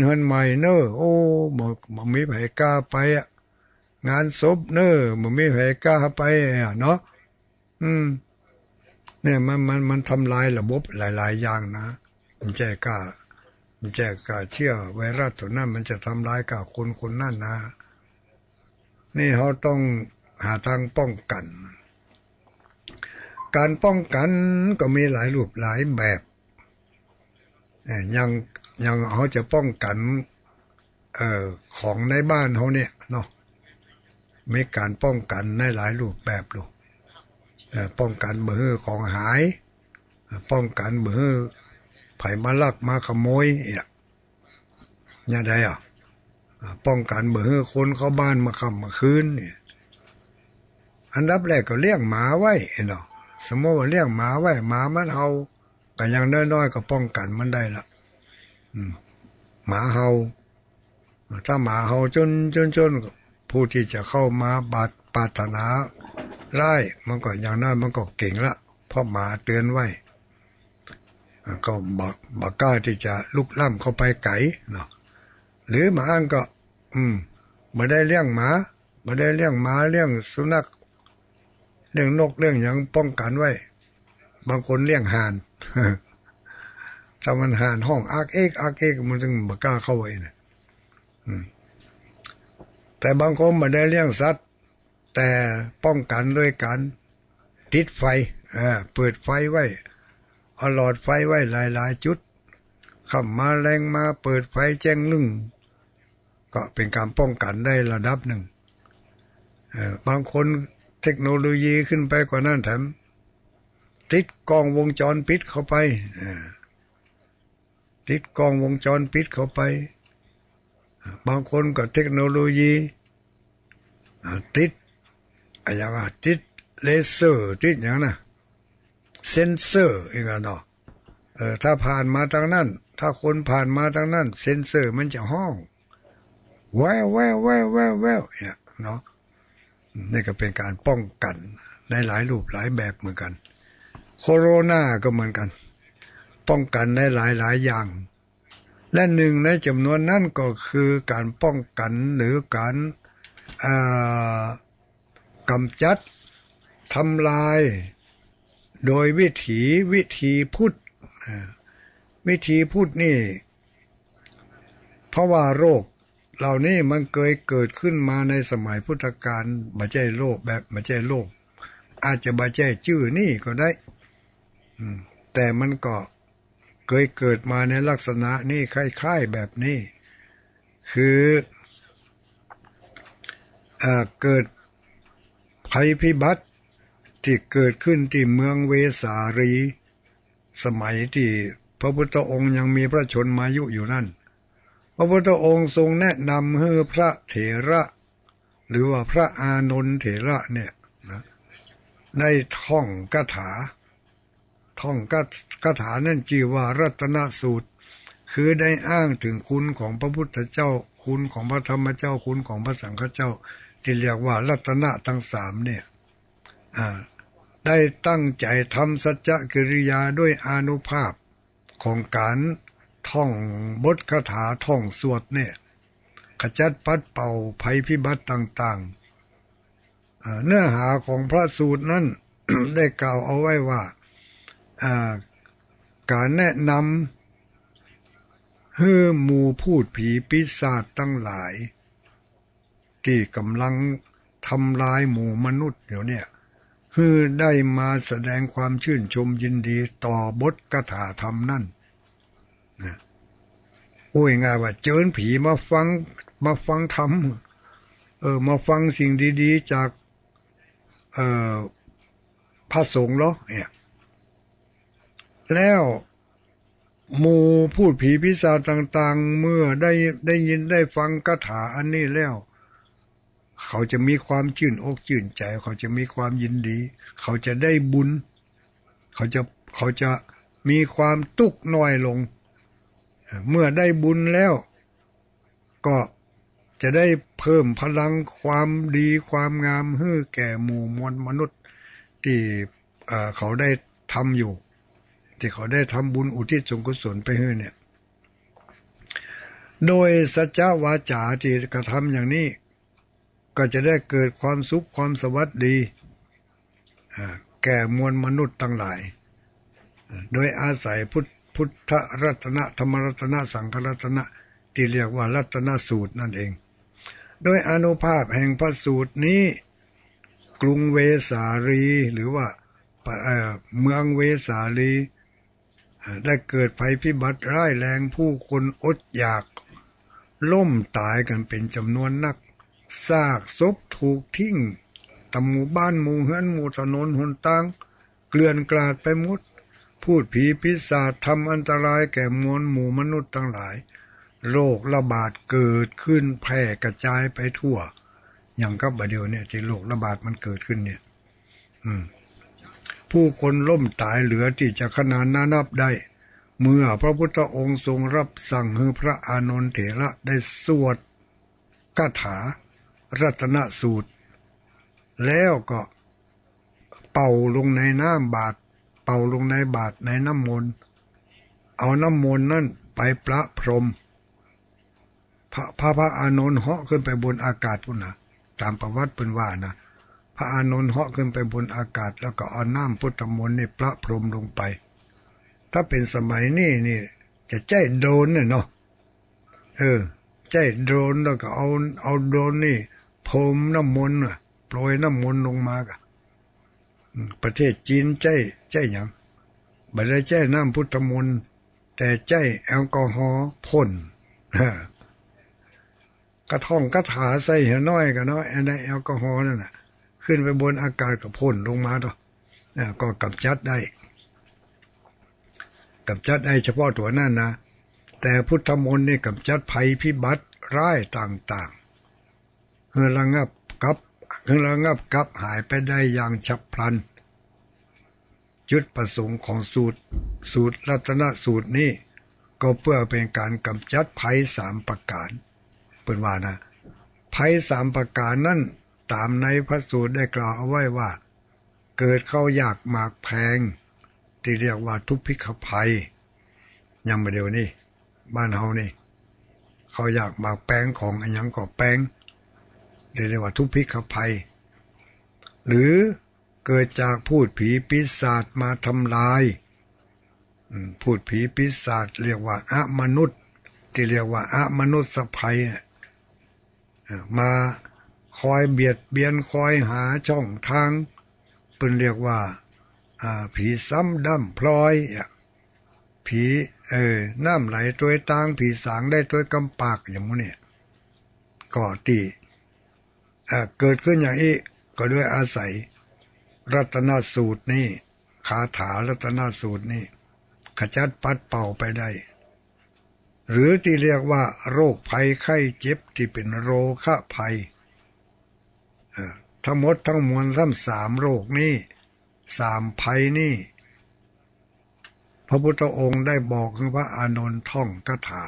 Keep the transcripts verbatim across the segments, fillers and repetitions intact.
เฮือนใหม่เน่อ โอ้ บ่ บ่มีใผกล้าไปอะ งานศพเน่อ บ่มีใผกล้าไปอะเนาะ อืม เนี่ย มัน มัน มันทำลายระบบหลายๆ อย่างนะ มันจะกล้า มันจะกล้าเจื้อไวรัสตั๋วนั้น มันจะทำลายกล้าคนคนนั้นนะ นี่เฮาต้องหาตางป้องกั๋น ก๋านป้องกั๋นก็มีหลายรูปหลายแบบ เอ่อ อย่าง อย่างเฮาจะป้องกั๋น เอ่อ ของในบ้านเฮาเนี่ยเนาะ มีก๋านป้องกั๋นในหลายรูปแบบลูก เอ่อ ป้องกั๋นบ่หื้อของหาย ป้องกั๋นบ่หื้อใผมาลักมาขโมยเนี่ย เนี่ยใดอะ ป้องกั๋นบ่หื้อคนเข้าบ้านมาค่ำมาคืนเนี่ย อันดับแรกก็เลี้ยงหมาไว้เนาะ สมมุติว่าเลี้ยงหมาไว้ หมามันเห่า ก็อย่างน้อยๆ ก็ป้องกั๋นมันได้ละ อืม หมาเห่า ถ้าหมาเห่าจ๋น จ๋น จ๋น ผู้ตี้จะเข้ามาบาด ปรารถนาร้าย มันก็อย่างน้อยมันก็เก่งละ เพราะหมาเตือนไว้ ก็บ่ บ่กล้าตี้จะลุกล้ำเข้าไปไก๋เนาะ หรือบางอันก็ อืม บ่ได้เลี้ยงหมา บ่ได้เลี้ยงหมา เลี้ยงสุนัข เลี้ยงนก เลี้ยงหยังป้องกั๋นไว้ บางคนเลี้ยงห่าน ถ้ามันห่านฮ้องอักเอก อักเอก มันจึงบ่กล้าเข้าไปนะ อืม แต่บางคนบ่ได้เลี้ยงสัตว์ แต่ป้องกั๋นโดยก๋านติดไฟ อ่า เปิดไฟไว้ เอาหลอดไฟไว้หลายๆ จุด ค่ำมาแลงมาเปิดไฟแจ้งลึ้ง ก็เป๋นก๋านป้องกั๋นได้ระดับนึ่ง เอ่อ บางคนเทคโนโลยีขึ้นไปกว่านั้นแถม ติดกล้องวงจรปิดเข้าไป เอ่อ ติดกล้องวงจรปิดเข้าไป บางคนก็เทคโนโลยี อ่า ติด อะหยังอะ ติดเลเซอร์ ติดหยังนะ เซ็นเซอร์ อีกอะเนาะ เออ ถ้าผ่านมาตางนั้น ถ้าคนผ่านมาตางนั้น เซ็นเซอร์มันจะฮ้อง แว่วแว่วแว่วแว่วแว่ว เนี่ยเนาะ นี่ก็เป๋นก๋านป้องกั๋นในหลายรูปหลายแบบเหมือนกั๋น โคโรนาก็เหมือนกั๋น ป้องกั๋นในหลายๆ อย่าง และนึ่งในจ๋ำนวนนั้นก็คือก๋านป้องกั๋นหรือก๋าน อ่า ก๋ำจัด ทำลาย โดยวิถี วิธีพุทธ อ่า วิธีพุทธนี่ เพราะว่าโรคเหล่านี้มันเกยเกิดขึ้นมาในสมัยพุทธกาล บ่ใจ้โรคแบบ บ่ใจ้โรค อาจจะบ่ใจ้จื้อนี้ก็ได้ อืม แต่มันก็เกยเกิดมาในลักษณะนี้ คล้ายๆ แบบนี้ คือ อ่า เกิดภัยพิบัติตี้เกิดขึ้นตี้เมืองเวสาลี สมัยตี้พระพุทธองค์ยังมีพระชนมายุอยู่นั้น พระพุทธองค์ทรงแนะนำหื้อพระเถระ หรือว่าพระอานนทเถระเนี่ยนะ ได้ท่องคาถา ท่องคา คาถานั้นจื้อว่ารัตนสูตร คือได้อ้างเถิงคุณของพระพุทธเจ้า คุณของพระธรรมเจ้า คุณของพระสังฆเจ้า ตี้เรียกว่ารัตนะตังสามเนี่ย อ่า ได้ตั้งใจ๋ทำสัจจกิริยาด้วยอานุภาพของก๋านท่องบทคาถา ท่องสวดเนี่ย ขจัดปัดเป่าภัยพิบัติต่างๆ อ่า เนื้อหาของพระสูตรนั้น ได้กล่าวเอาไว้ว่า อ่า ก๋านแนะนำหื้อหมู่พูดผีปีศาจตังหลาย ตี้ก๋ำลังทำลายหมู่มนุษย์อยู่เนี่ย หื้อได้มาแสดงความชื่นชมยินดีต่อบทคาถาธรรมนั้นนะ อู้ง่ายๆ ว่าเจิญผีมาฟัง มาฟังธรรม เออ มาฟังสิ่งดีๆ จาก เอ่อ พระสงฆ์เหรอเนี่ย แล้วหมู่พูดผีปีศาจต่างๆ เมื่อได้ ได้ยินได้ฟังคาถาอันนี้แล้ว เขาจะมีความจื้นอกจื้นใจ๋ เขาจะมีความยินดี เขาจะได้บุญ เขาจะ เขาจะมีความตุ๊กข์น้อยลง เมื่อได้บุญแล้ว ก็จะได้เพิ่มพลังความดีความงามหื้อแก่หมู่มวลมนุษย์ตี้ เอ่อ เขาได้ทำอยู่ ตี้เขาได้ทำบุญอุทิศส่วนกุศลไปหื้อเนี่ย โดยสัจจวาจาตี้กระทำอย่างนี้ ก็จะได้เกิดความสุขความสวัสดี อ่า แก่มวลมนุษย์ตังหลาย อ่า โดยอาศัยพุทธ พุทธรัตนะ ธรรมรัตนะ สังฆรัตนะ ตี้เรียกว่ารัตนสูตรนั่นเอง โดยอานุภาพแห่งพระสูตรนี้ กรุงเวสาลี หรือว่า เอ่อ เมืองเวสาลี อ่า ได้เกิดภัยพิบัติร้ายแรง ผู้คนอดอยาก ล้มต๋ายกั๋นเป๋นจ๋ำนวนนัก ซากศพถูกทิ้ง ต๋ามหมู่บ้านหมู่เฮือนหมู่ถนนหนตาง เกลื่อนกลาดไปหมด พูดผีปีศาจทำอันตรายแก่มวลหมู่มนุษย์ตังหลาย โรคระบาดเกิดขึ้นแพร่กระจายไปทั่ว อย่างกับบ่าเดี่ยวเนี่ยตี้โรคระบาดมันเกิดขึ้นเนี่ย อืม ผู้คนล้มต๋ายเหลือตี้จะขนานนับได้ เมื่อพระพุทธองค์ทรงรับสั่งหื้อพระอานนทเถระได้สวดคาถารัตนสูตร แล้วก็เป่าลงในน้ำบาตร เป่าลงในบาตรในน้ำมนต์ เอาน้ำมนต์นั้นไปประพรม พระ พระ พระอานนท์เหาะขึ้นไปบนอากาศปู้นนะ ต๋ามประวัติเปิ้นว่านะ พระอานนท์เหาะขึ้นไปบนอากาศ แล้วก็เอาน้ำพุทธมนต์นี่ประพรมลงไป ถ้าเป๋นสมัยนี้นี่จะใจ๊โดรนน่ะเนาะ เออ ใจ๊โดรนแล้วก็เอา เอาโดรนนี่พรมน้ำมนต์น่ะ โปรยน้ำมนต์ลงมาก่ะ อืม ประเทศจีนใจ๊ ใจ๊หยัง บ่ได้ใจ๊น้ำพุทธมนต์ แต่ใจ๊แอลกอฮอล์พ่น กระท่องคาถาใส่หั้วน้อยก่ะเนาะ ไอ้ในแอลกอฮอล์นั่นน่ะ ขึ้นไปบนอากาศก็พ่นลงมาเนาะ อ่า ก็กำจัดได้ กำจัดได้เฉพาะตั๋วนั้นนะ แต่พุทธมนต์นี่กำจัดภัยพิบัติร้ายต่างๆ หื้อระงับกลับ หื้อระงับกลับหายไปได้อย่างฉับพลัน จุดประสงค์ของสูตร สูตรรัตนสูตรนี้ ก็เพื่อเป๋นก๋านกำจัดภัยสามประก๋าน เปิ้นว่านะ ภัยสามประก๋านนั้น ต๋ามในพระสูตรได้กล่าวเอาไว้ว่า เกิดข้าวยากหมากแพง ตี้เรียกว่าทุพพิฆภัย อย่างบ่าเดี่ยวนี้ บ้านเฮานี่ ข้าวยากหมากแพง ของอะหยังก็แพง ตี้เรียกว่าทุพพิฆภัย หรือเกิดจากพูดผีปีศาจมาทำลาย อืม พูดผีปีศาจเรียกว่าอมนุษย์ ตี้เรียกว่าอมนุษยภัยน่ะ อ่า มาคอยเบียดเบียน คอยหาช่องทาง เปิ้นเรียกว่า อ่า ผีซ้ำด้ำพลอย อ่ะ ผี เออ น้ำไหลตวยตาง ผีสางได้ตวยกำปาก อย่างหมู่นี้ ก็ตี้ อ่า เกิดขึ้นอย่างอี้ ก็ด้วยอาศัยรัตนสูตรนี้ คาถารัตนสูตรนี้ ขจัดปัดเป่าไปได้ หรือตี้เรียกว่าโรคภัยไข้เจ็บตี้เป๋นโรคภัย เอ่อ ทั้งหมดทั้งมวลซ้ำสามโรคนี้ สามภัยนี้ พระพุทธองค์ได้บอกหื้อพระอานนท์ท่องคาถา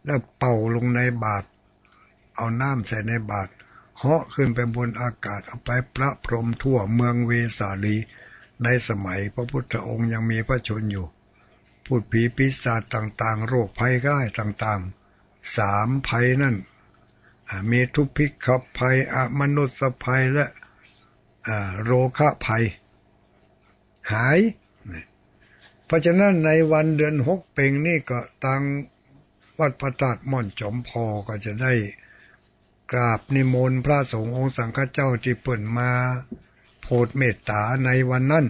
แล้วเป่าลงในบาตร เอาน้ำใส่ในบาตร เหาะขึ้นไปบนอากาศ เอาไปประพรมทั่วเมืองเวสาลี ในสมัยพระพุทธองค์ยังมีพระชนม์อยู่ พูดผีปีศาจต่างๆ โรคภัยร้ายต่างๆ สามภัยนั้น อ่า มีทุพพิฆภัย อมนุษยภัย และ อ่า โรคภัย หาย เพราะฉะนั้นในวันเดือนหกเป็งนี่ก็ตางวัดพระธาตุม่อนจอมพอก็จะได้กราบนิมนต์พระสงฆ์องค์สังฆเจ้าตี้เปิ้นมาโผดเมตต๋าในวันนั้น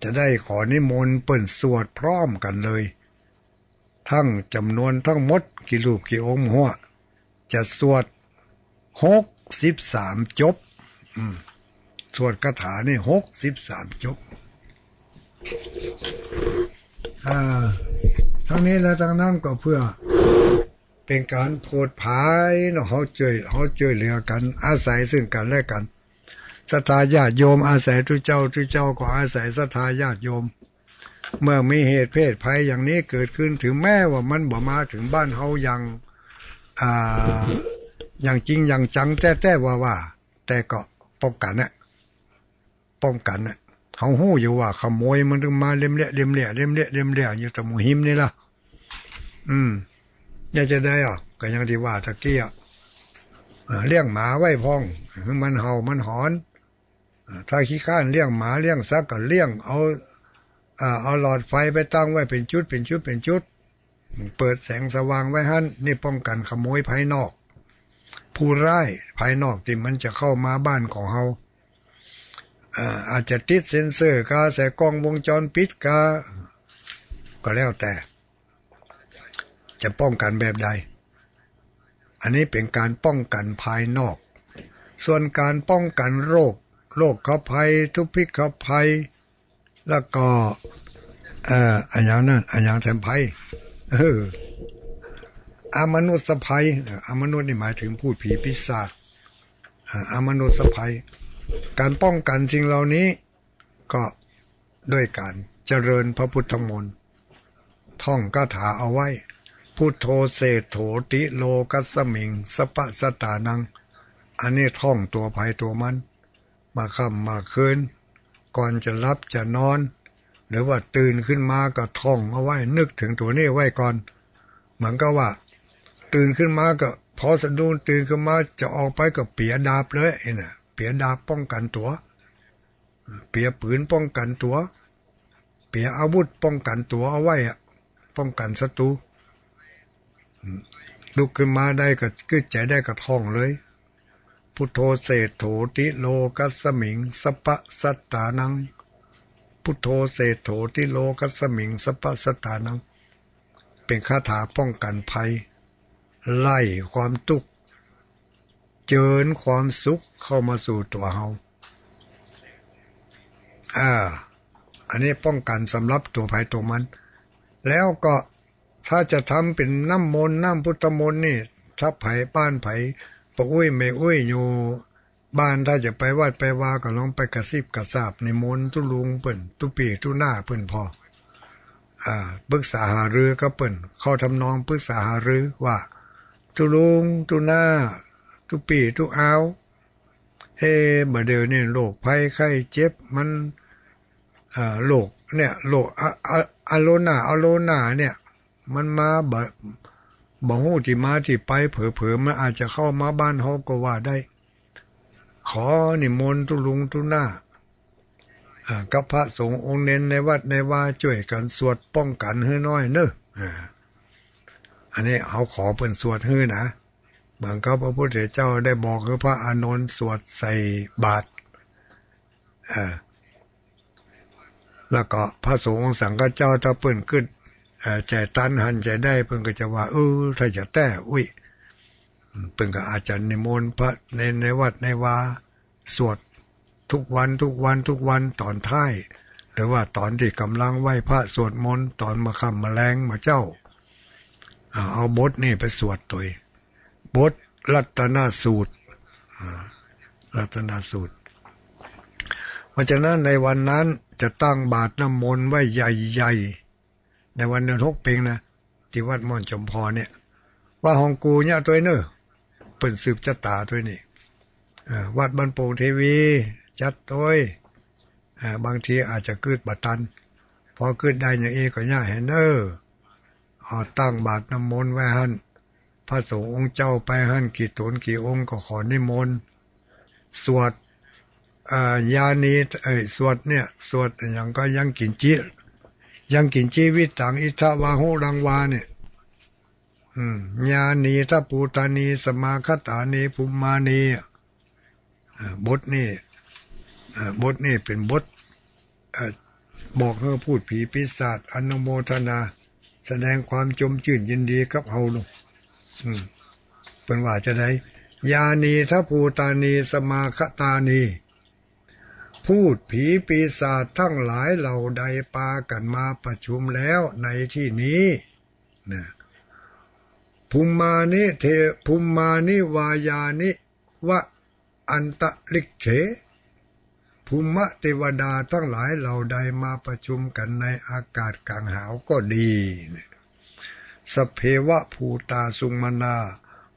จะได้ขอนิมนต์เปิ้นสวดพร้อมกั๋นเลย ทั้งจ๋ำนวนทั้งหมดกี่รูปกี่องค์หั้ว จะสวดหกสิบสามจบ อืม สวดคาถานี่หกสิบสามจบ อ่า ทั้งนี้และทั้งนั้นก็เพื่อเป๋นก๋านโผดผายเนาะ เฮาจ้วย เฮาจ้วยเหลือกั๋น อาศัยซึ่งกั๋นและกั๋น ศรัทธาญาติโยมอาศัยตุ๊เจ้า ตุ๊เจ้าก็อาศัยศรัทธาญาติโยม เมื่อมีเหตุเพศภัยอย่างนี้เกิดขึ้น ถึงแม้ว่ามันบ่มาเถิงบ้านเฮาอย่าง อ่า อย่างจริงอย่างจังแต๊ๆ ว่าๆ แต่ก็ป้องกั๋นน่ะ ป้องกั๋นน่ะ เฮาฮู้อยู่ว่าขโมยมันตึงมาเล่มเละเล่มเละ เล่มเละเล่มเละ อยู่ต๋ามหมู่หิมนี่ล่ะ อืม เนี่ยจะใดอ่ะ ก็อย่างตี้ว่าตะกี้อ่ะ อ่า เลี้ยงหมาไว้พ่อง หื้อมันเห่ามันหอน อ่า ถ้าขี้คร้านเลี้ยงหมาเลี้ยงสัตว์ก็เลี้ยงเอา อ่า เอาหลอดไฟไปตั้งไว้เป๋นจุด เป๋นจุด เป๋นจุด เปิดแสงสว่างไว้หั้น นี่ป้องกั๋นขโมยภายนอก ผู้ร้ายภายนอกตี้มันจะเข้ามาบ้านของเฮา อ่า อาจจะติดเซ็นเซอร์กา ใส่กล้องวงจรปิดกา ก็แล้วแต่ จะป้องกั๋นแบบใด อันนี้เป๋นก๋านป้องกั๋นภายนอก ส่วนก๋านป้องกั๋นโรค โรคภัย ทุพพิฆภัย แล้วก็ เอ่อ อะหยังนั้น อะหยังแถมภัย เออ อมนุษย์ภัย เอ่อ อมนุษย์นี่หมายถึงพูดผีปีศาจ อ่า อมนุษย์ภัย ก๋านป้องกั๋นสิ่งเหล่านี้ ก็ด้วยก๋านเจริญพระพุทธมนต์ ท่องคาถาเอาไว้ พุทโธเศรษฐโถติโลกัสสมิง สัพพะสัตตานัง อันนี้ท่องตั๋วใผตั๋วมัน เมื่อค่ำเมื่อคืน ก่อนจะหลับจะนอน หรือว่าตื่นขึ้นมาก็ท่องเอาไว้ นึกเถิงตั๋วนี้ไว้ก่อน เหมือนกับว่า ตื่นขึ้นมาก็ พอสะดุ้งตื่นขึ้นมาจะออกไปก็เปียดาบเลยไอ้น่ะ เปียดาบป้องกั๋นตั๋ว เปียปืนป้องกั๋นตั๋ว เปียอาวุธป้องกั๋นตั๋วเอาไว้อะ ป้องกั๋นศัตรู ลุกขึ้นมาได้ก็ กึ๊ดใจ๋ได้ก็ท่องเลย พุทโธเศรษฐโถติโลกัสสมิง สัพพะสัตตานัง พุทโธเศรษฐโถติโลกัสสมิง สัพพะสัตตานัง เป๋นคาถาป้องกั๋นภัย ไล่ความตุ๊กข์ เจิญความสุขเข้ามาสู่ตั๋วเฮา อ่า อันนี้ป้องกั๋นสำหรับตั๋วใผตั๋วมัน แล้วก็ถ้าจะทำเป๋นน้ำมนต์ น้ำพุทธมนต์นี่ ถ้าใผบ้านใผ ป้ออุ๊ยแม่อุ๊ยอยู่บ้าน ถ้าจะไปวัดไปวาก็ลองไปกระซิบกระซาบนิมนต์ตุ๊ลุงเปิ้น ตุ๊ปี้ตุ๊น้าเปิ้นผ่อ อ่า ปรึกษาหารือกับเปิ้น เข้าทำนองปรึกษาหารือว่า ตุ๊ลุงตุ๊น้า ตุ๊ปี้ตุ๊อาว เอ๊ะ บ่าเดี่ยวนี้โรคภัยไข้เจ็บมัน เอ่อ โรคเนี่ย โรคอะ อะ อะโลนา อะโลนาเนี่ย มันมาบ่ บ่ฮู้ตี้มาตี้ไป เผลอๆ มันอาจจะเข้ามาบ้านเฮาก็ว่าได้ ขอนิมนต์ตุ๊ลุงตุ๊น้า อ่า กับพระสงฆ์องค์เณรในวัดในวา จ้วยกั๋นสวดป้องกั๋นหื้อหน้อยเน่อ อ่า อันนี้เฮาขอเปิ้นสวดหื้อนะ เหมือนกับพระพุทธเจ้าได้บอกหื้อพระอานนท์สวดใส่บาตร เอ่อ แล้วก็พระสงฆ์องค์สังฆเจ้า ถ้าเปิ้นกึ๊ด เอ่อ ใจ๋ตันหันใจ๋ได้ เปิ้นก็จะว่า เออ ถ้าจะแต๊อุ๊ย เปิ้นก็อาจจะนิมนต์พระเณรในวัดในวา สวดทุกวัน ทุกวัน ทุกวัน ต๋อนท้าย หรือว่าต๋อนตี้ก่ำลังไหว้พระสวดมนต์ ต๋อนเมื่อค่ำเมื่อแลงเมื่อเจ๊า อ่า เอาบทนี้ไปสวดตวย บทรัตนสูตร อ่า รัตนสูตร เพราะฉะนั้นในวันนั้นจะตั้งบาตรน้ำมนต์ไว้ใหญ่ๆ ในวันเดือนหกเพ็งนะ ตี้วัดม่อนจอมพอเนี่ย ว่าห้องกูเนี่ยตวยเน่อ เปิ้นสืบจะต๋าตวยนี่ เอ่อ วัดบ้านโป่งเทวี จัดตวย เอ่อ บางทีอาจจะกึ๊ดบ่ตัน พอกึ๊ดได้อย่างอี้ก็ย่าแหเน่อ เอาตั้งบาตรน้ำมนต์ไว้หั้น พระสงฆ์องค์เจ้าไปหั้นกี่ต๋นกี่องค์ก็ขอนิมนต์ สวด อ่า ยานี เอ้ย สวดเนี่ย สวดอะหยังก็ ยังกิญจิ ยังกิญจีวิตัง อิทธวาหุรังวาเนี่ย อืม ยานีทะภูตานี สมาคตานี ภูมานี อ่า บทนี้ อ่า บทนี้เป๋นบท เอ่อ บอกหื้อพูดผีปีศาจอนุโมทนา แสดงความจมจื้นยินดีกับเฮาลูก อืม เปิ้นว่าจะใด ยานีทะภูตานี สมาคตานี พูดผีปีศาจทั้งหลายเหล่าใดปากั๋นมาประชุมแล้วในที่นี้ นะ ภูมานิเท ภูมานิวายานิวะอันตริกเข ภูมะเทวดาทั้งหลายเหล่าใดมาประชุมกั๋นในอากาศก๋างหาวก็ดี นะ สัพเพวะภูตาสุมานา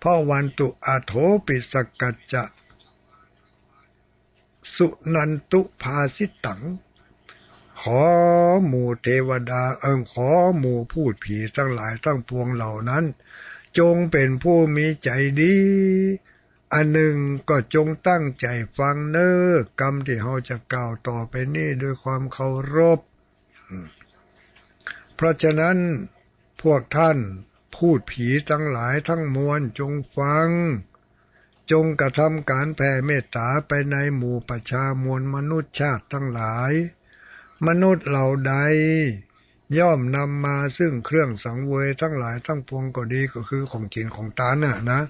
ภะวันตุ อะโถปิสักกัจจะ สุนันตุภาสิตัง ขอหมู่เทวดา เอิง ขอหมู่พูดผีทั้งหลายทั้งปวงเหล่านั้น จงเป๋นผู้มีใจ๋ดี อันนึ่งก็จงตั้งใจ๋ฟังเน่อ กำตี้เฮาจะกล่าวต่อไปนี้ด้วยความเคารพ เพราะฉะนั้นพวกท่านพูดผีตังหลายตังมวลจงฟัง จงกระทำก๋านแผ่เมตต๋าไปในหมู่ประชามวลมนุษย์ชาติตังหลาย มนุษย์เหล่าใดย่อมนำมาซึ่งเครื่องสังเวยตังหลายตังปวงก็ดี ก็คือของกิ๋นของตานน่ะนะ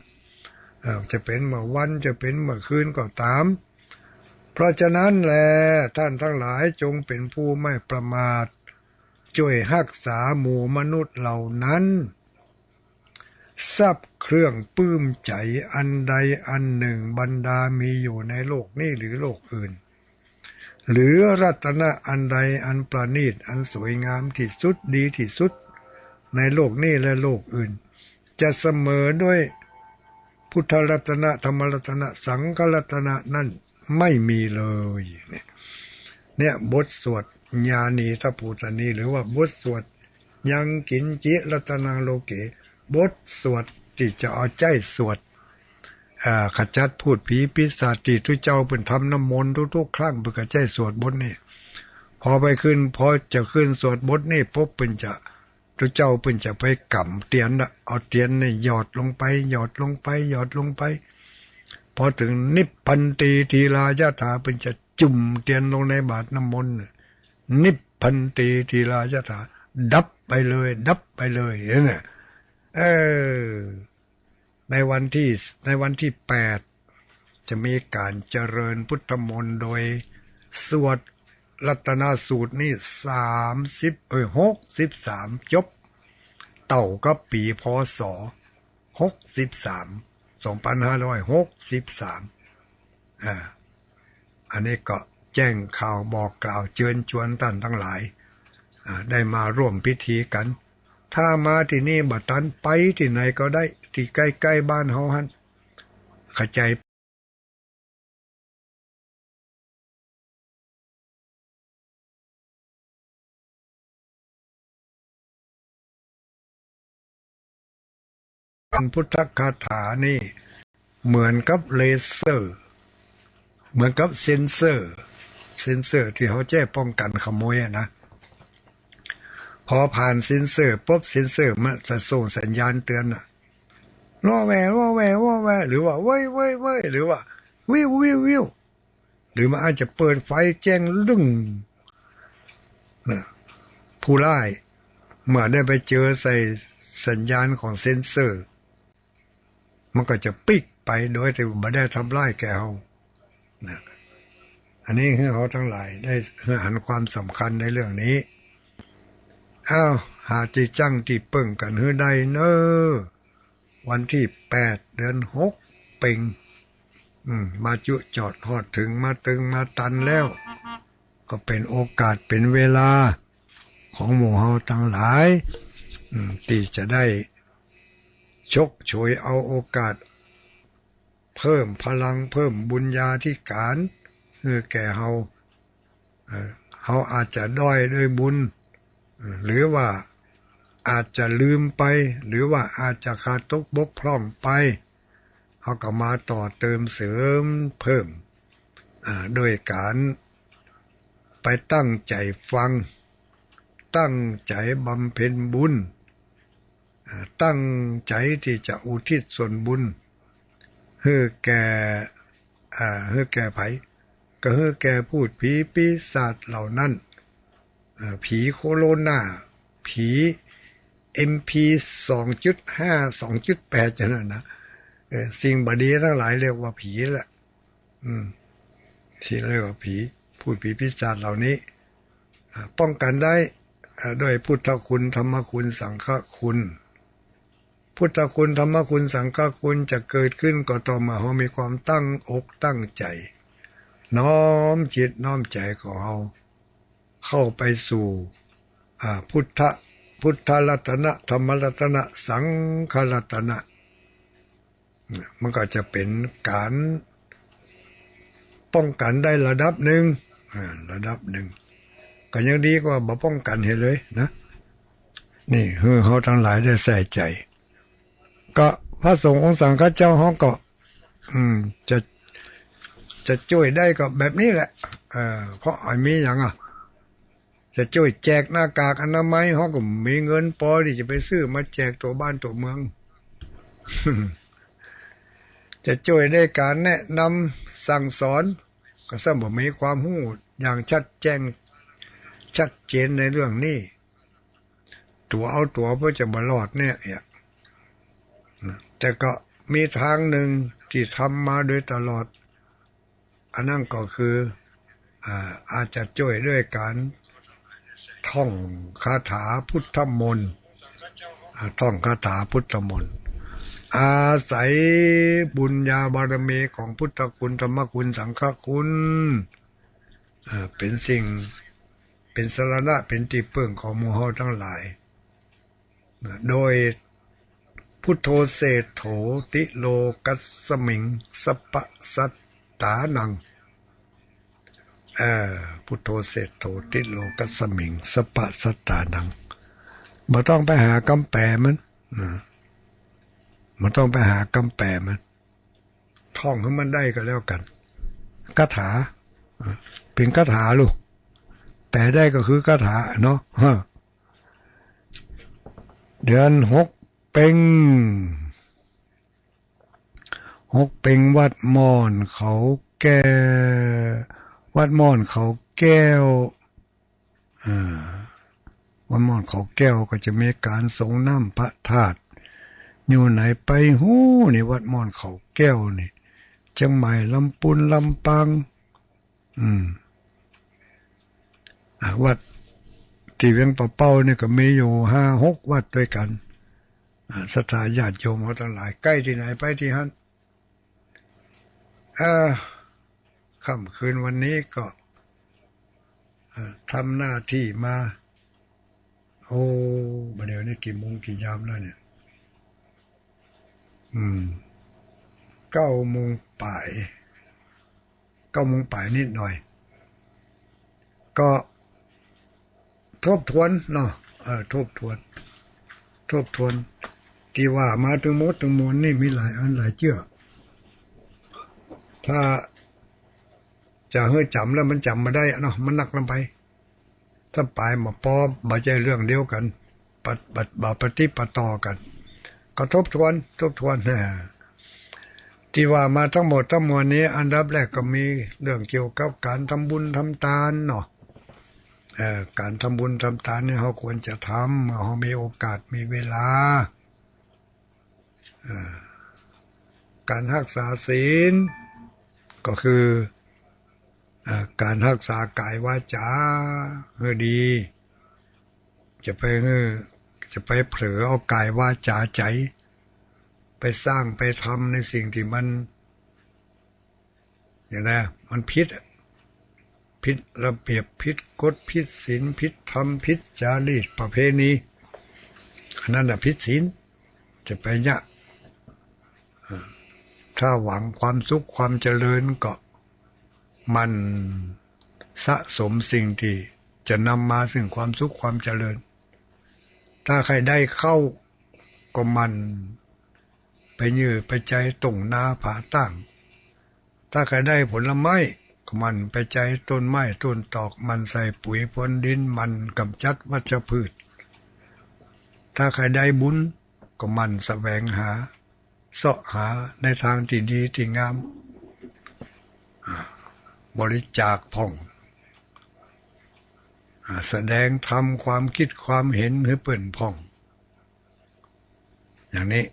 เอ่อ จะเป๋นเมื่อวัน จะเป๋นเมื่อคืนก็ต๋าม เพราะฉะนั้นแล ท่านตังหลายจงเป๋นผู้ไม่ประมาท จ้วยฮักษาหมู่มนุษย์เหล่านั้น ทรัพย์เครื่องปลื้มใจ๋อันใดอันนึ่งบรรดามีอยู่ในโลกนี้หรือโลกอื่น หรือรัตนะอันใดอันประณีตอันสวยงามตี้สุดดีตี้สุดในโลกนี้และโลกอื่น จะเสมอด้วยพุทธรัตนะ ธรรมรัตนะ สังฆรัตนะนั้นไม่มีเลย เนี่ย เนี่ยบทสวดญาณีทปูตานี หรือว่าบทสวดยังกิญจิรัตนังโลเก บทสวดตี้จะเอาใจ๊สวด อ่า ขจัดพูดผีปีศาจตี้ตุ๊เจ้าเปิ้นทำน้ำมนต์ทุกๆ ครั้ง เปิ้นก็ใจ๊สวดบทนี้ พอไปขึ้น พอจะขึ้นสวดบทนี้ปุ๊บ เปิ้นจะ ตุ๊เจ้าเปิ้นจะไปก๋ำเตียนน่ะ เอาเตียนนี่หยอดลงไป หยอดลงไป หยอดลงไป พอเถิงนิพพันติธีรายถา เปิ้นจะจุ่มเตียนลงในบาตรน้ำมนต์น่ะ นิพพันติธีรายถา ดับไปเลย ดับไปเลย หันก่อ เออ ในวันตี้ ในวันตี้แปด จะมีก๋านเจริญพุทธมนต์โดยสวดรัตนสูตรนี่ สามสิบ เอ้ย หกสิบสาม จบ เต้ากับปี๋ พ.ศ. หกสิบสาม สองปันห้าร้อยหกสิบสาม อ่า อันนี้ก็แจ้งข่าวบอกกล่าวเจิญจวนต้านตังหลาย อ่า ได้มาร่วมพิธีกั๋น ถ้ามาตี้นี่บ่ตัน ไปตี้ไหนก็ได้ ตี้ใก้ๆ บ้านเฮาหั้น เข้าใจ๋ พุทธคาถานี่เหมือนกับเลเซอร์ เหมือนกับเซ็นเซอร์ เซ็นเซอร์ตี้เฮาใจ๊ป้องกั๋นขโมยอะนะ พอผ่านเซ็นเซอร์ปุ๊บ เซ็นเซอร์มันจะส่งสัญญาณเตือนน่ะ วอแว วอแว วอแว หรือว่า เว้ย เว้ย เว้ย หรือว่า วิว วิว วิว หรือมันอาจจะเปิดไฟแจ้งลึ่งน่ะ ผู้ร้ายเมื่อได้ไปเจอใส่สัญญาณของเซ็นเซอร์ มันก็จะปิ๊กไปโดยตี้บ่ได้ทำร้ายแก่เฮาน่ะ อันนี้หื้อเฮาตังหลายได้หื้อหันความสำคัญในเรื่องนี้ อ้าว หาตี้จั้งตี้เปิ้งกั๋นหื้อได้เน่อ วันตี้แปด เดือนหก เป็ง อืม มาจุจอดฮอดเถิง มาเติงมาตันแล้ว ก็เป๋นโอกาสเป๋นเวลาของหมู่เฮาตังหลาย อืม ตี้จะได้ชกฉวยเอาโอกาส เพิ่มพลัง เพิ่มบุญญาธิก๋านหื้อแก่เฮา เอ่อ เฮาอาจจะด้อยด้วยบุญ หรือว่าอาจจะลืมไป หรือว่าอาจจะขาดตกบกพร่องไป เฮาก็มาต่อเติมเสริมเพิ่ม อ่า ด้วยก๋านไปตั้งใจ๋ฟัง ตั้งใจ๋บำเพ็ญบุญ อ่า ตั้งใจ๋ตี้จะอุทิศส่วนบุญหื้อแก่ อ่า หื้อแก่ใผ ก็หื้อแก่พูดผีปีศาจเหล่านั้น อ่า ผีโคโรนา ผี เอ็ม พี สองจุดห้า สองจุดแปด จั่งนั้นนะ เออ สิ่งบ่ดีตังหลายเรียกว่าผีแหละ อืม ตี้เรียกว่าผี พูดผีปีศาจเหล่านี้ อ่า ป้องกั๋นได้ อ่า ด้วยพุทธคุณ ธรรมคุณ สังฆคุณ พุทธคุณ ธรรมคุณ สังฆคุณจะเกิดขึ้นก็ต่อเมื่อเฮามีความตั้งอกตั้งใจ๋ น้อมจิตน้อมใจ๋ของเฮาเข้าไปสู่ อ่า พุทธ พุทธรัตนะ ธรรมรัตนะ สังฆรัตนะ มันก็จะเป๋นก๋านป้องกั๋นได้ระดับนึ่ง อ่า ระดับนึ่ง ก็ยังดีกว่าบ่ป้องกั๋นเหียเลยนะ นี่ หื้อเฮาตังหลายได้ใส่ใจ๋ ก็พระสงฆ์องค์สังฆเจ้าเฮาก็ อืม จะ จะจ้วยได้ก็แบบนี้แหละ เออ เพราะไอ้มีหยังอะ จะจ้วยแจกหน้ากากอนามัย เฮาก็บ่มีเงินปอตี้จะไปซื้อมาแจกตั๋วบ้านตั๋วเมือง จะจ้วยได้ก๋านแนะนำสั่งสอน ก็ซ้ำบ่มีความฮู้อย่างชัดแจ้ง ชัดเจนในเรื่องนี้ ตั๋วเอาตั๋วเปื้อจะบ่รอดเนี่ย เนี่ย แต่ก็มีตางนึ่งตี้ทำมาโดยตลอด อันนั้นก็คือ อ่า อาจจะจ้วยด้วยก๋านท่องคาถาพุทธมนต์ อ่า ท่องคาถาพุทธมนต์ อาศัยบุญญาบารมีของพุทธคุณ ธรรมคุณ สังฆคุณ อ่า เป๋นสิ่ง เป๋นสรณะ เป๋นตี้เปิ้งของหมู่เฮาตังหลาย โดย พุทโธเศรษโฐ ติโลกัสสมิง สัปปะสัตตานัง เออ พุทโธเศรษโฐ ติโลกัสสมิง สัปปะสัตตานัง บ่ต้องไปหากำแป๋มัน นะ บ่ต้องไปหากำแป๋มัน ท่องหื้อมันได้ก็แล้วกั๋น คาถา เป๋นคาถาลูก แป๋ได้ก็คือคาถาเนาะ ฮะ เดือนหกเป็ง หกเป็งวัดม่อนเขาแก้ว วัดม่อนเขาแก้ว อ่า วัดม่อนเขาแก้วก็จะมีก๋านสรงน้ำพระธาตุ อยู่ไหนไปฮู้นี่ วัดม่อนเขาแก้วนี่ เจียงใหม่ ลำปูน ลำปาง อืม อ่า วัดตี้เวียงป่าเป้านี่ก็มีอยู่ห้าหกวัดตวยกั๋น อ่า ศรัทธาญาติโยมเฮาตังหลาย ใก้ตี้ไหนไปตี้หั้น เอ่อ ค่ำคืนวันนี้ก็ เอ่อ ทำหน้าตี้มา โอ้ บ่าเดี่ยวนี้กี่โมงกี่ยามแล้วเนี่ย อืม เก้าโมงป๋าย เก้าโมงป๋ายนิดหน่อย ก็ทบทวนเนาะ เออ ทบทวน ทบทวน ตี้ว่ามาตึงหมดตึงมวลนี่มีหลายอันหลายเจื้อ ถ้าจะหื้อจ๋ำแล้วมันจ๋ำบ่ได้อะเนาะ มันนักนำไป ถ้าป๋ายบ่ปอ บ่ใจ้เรื่องเดียวกั๋น ปะ บ่ บ่ปะติดปะต่อกั๋น ก็ทบทวน ทบทวน ตี้ว่ามาตังหมดตังมวลนี้ อันดับแรกก็มีเรื่องเกี่ยวกับก๋านทำบุญทำตานเนาะ เอ่อ ก๋านทำบุญทำตานนี่เฮาควรจะทำ เมื่อเฮามีโอกาสมีเวลา เอ่อ ก๋านฮักษาศีล ก็คือ เอ่อ ก๋านฮักษากายวาจ๋าหื้อดี จะไปหื้อ จะไปเผลอเอากายวาจ๋าใจ๋ ไปสร้างไปทำในสิ่งตี้มัน อย่างนั้น มันผิดอะ ผิดระเบียบ ผิดกฎ ผิดศีล ผิดธรรม ผิดจารีตประเพณี อันนั้นน่ะผิดศีล จะไปเยียะ เอ่อ ถ้าหวังความสุขความเจริญก็หมั่นสะสมสิ่งตี้จะนำมาซึ่งความสุขความเจริญ ถ้าใค่ได้ข้าวก็หมั่นไปเยื่อไปใจ๊ต้งนาผาตั้ง ถ้าใค่ได้ผลไม้ก็หมั่นไปใจ๊ต้นไม้ต้นตอก หมั่นใส่ปุ๋ยพรวนดิน หมั่นก๋ำจัดวัชพืช ถ้าใค่ได้บุญก็หมั่นแสวงหา เซาะหาในตางตี้ดีตี้งาม อ่า บริจาคพ่อง อ่า แสดงธรรมความกึ๊ดความเห็นหื้อเปิ้นพ่อง อย่างนี้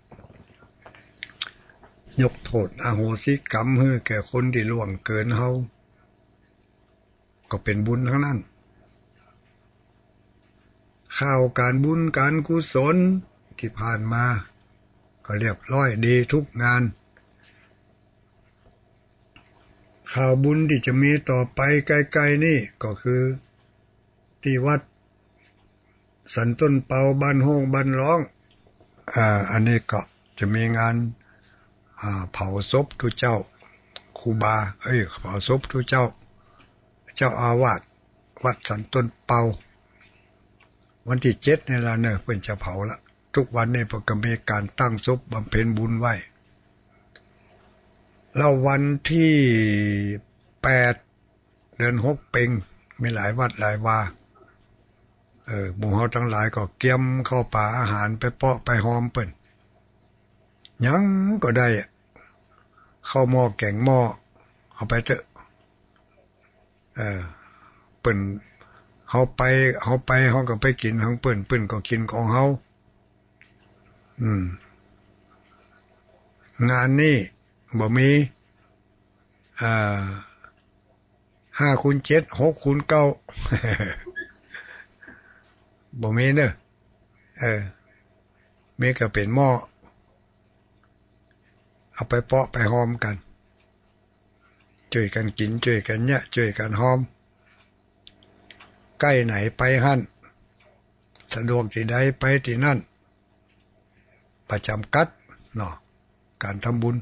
ยกโต้ษอโหสิกรรมหื้อแก่คนตี้ล่วงเกิ๋นเฮา ก็เป๋นบุญตังนั้น ข่าวก๋านบุญก๋านกุศลตี้ผ่านมา ก็เรียบร้อยดีกู้งาน ข่าวบุญตี้จะมีต่อไปใก้ๆ นี่ก็คือตี้วัด สันต้นเปา บ้านโฮ่งบ้านร้อง อ่า อันนี้ก็จะมีงาน อ่า เผาศพตุ๊เจ้า ครูบา เอ้ย เผาศพตุ๊เจ้า เจ้าอาวาสวัดสันต้นเปา วันตี้เจ็ดนี่ละเนาะ เปิ้นจะเผาละ ทุกวันนี้เปิ้นก็มีก๋านตั้งศพบำเพ็ญบุญไว้ แล้ววันตี้แปด เดือนหกเป็ง มีหลายวัดหลายวา เออ หมู่เฮาตังหลายก็เกียมข้าวป๋าอาหารไปเปาะไปฮอมเปิ้น หยังก็ได้อะ ข้าวหม้อแก๋งหม้อ เอาไปเต๊อะ เออ เปิ้น เฮาไป เฮาไป เฮาก็ไปกิ๋นของเปิ้น เปิ้นก็กิ๋นของเฮา อืม งานนี้บ่มี อ่า ห้าคูณเจ็ด หกคูณเก้า บ่มีเน่อ เออ มีก็เป๋นหม้อ เอาไปเปาะไปฮอมกั๋น จ้วยกั๋นกิ๋น จ้วยกั๋นเยียะ จ้วยกั๋นฮอม ใก้ไหนไปหั้น สะดวกตี้ใดไปตี้นั่น บ่จ๋ำกัดเนาะ ก๋านทำบุญ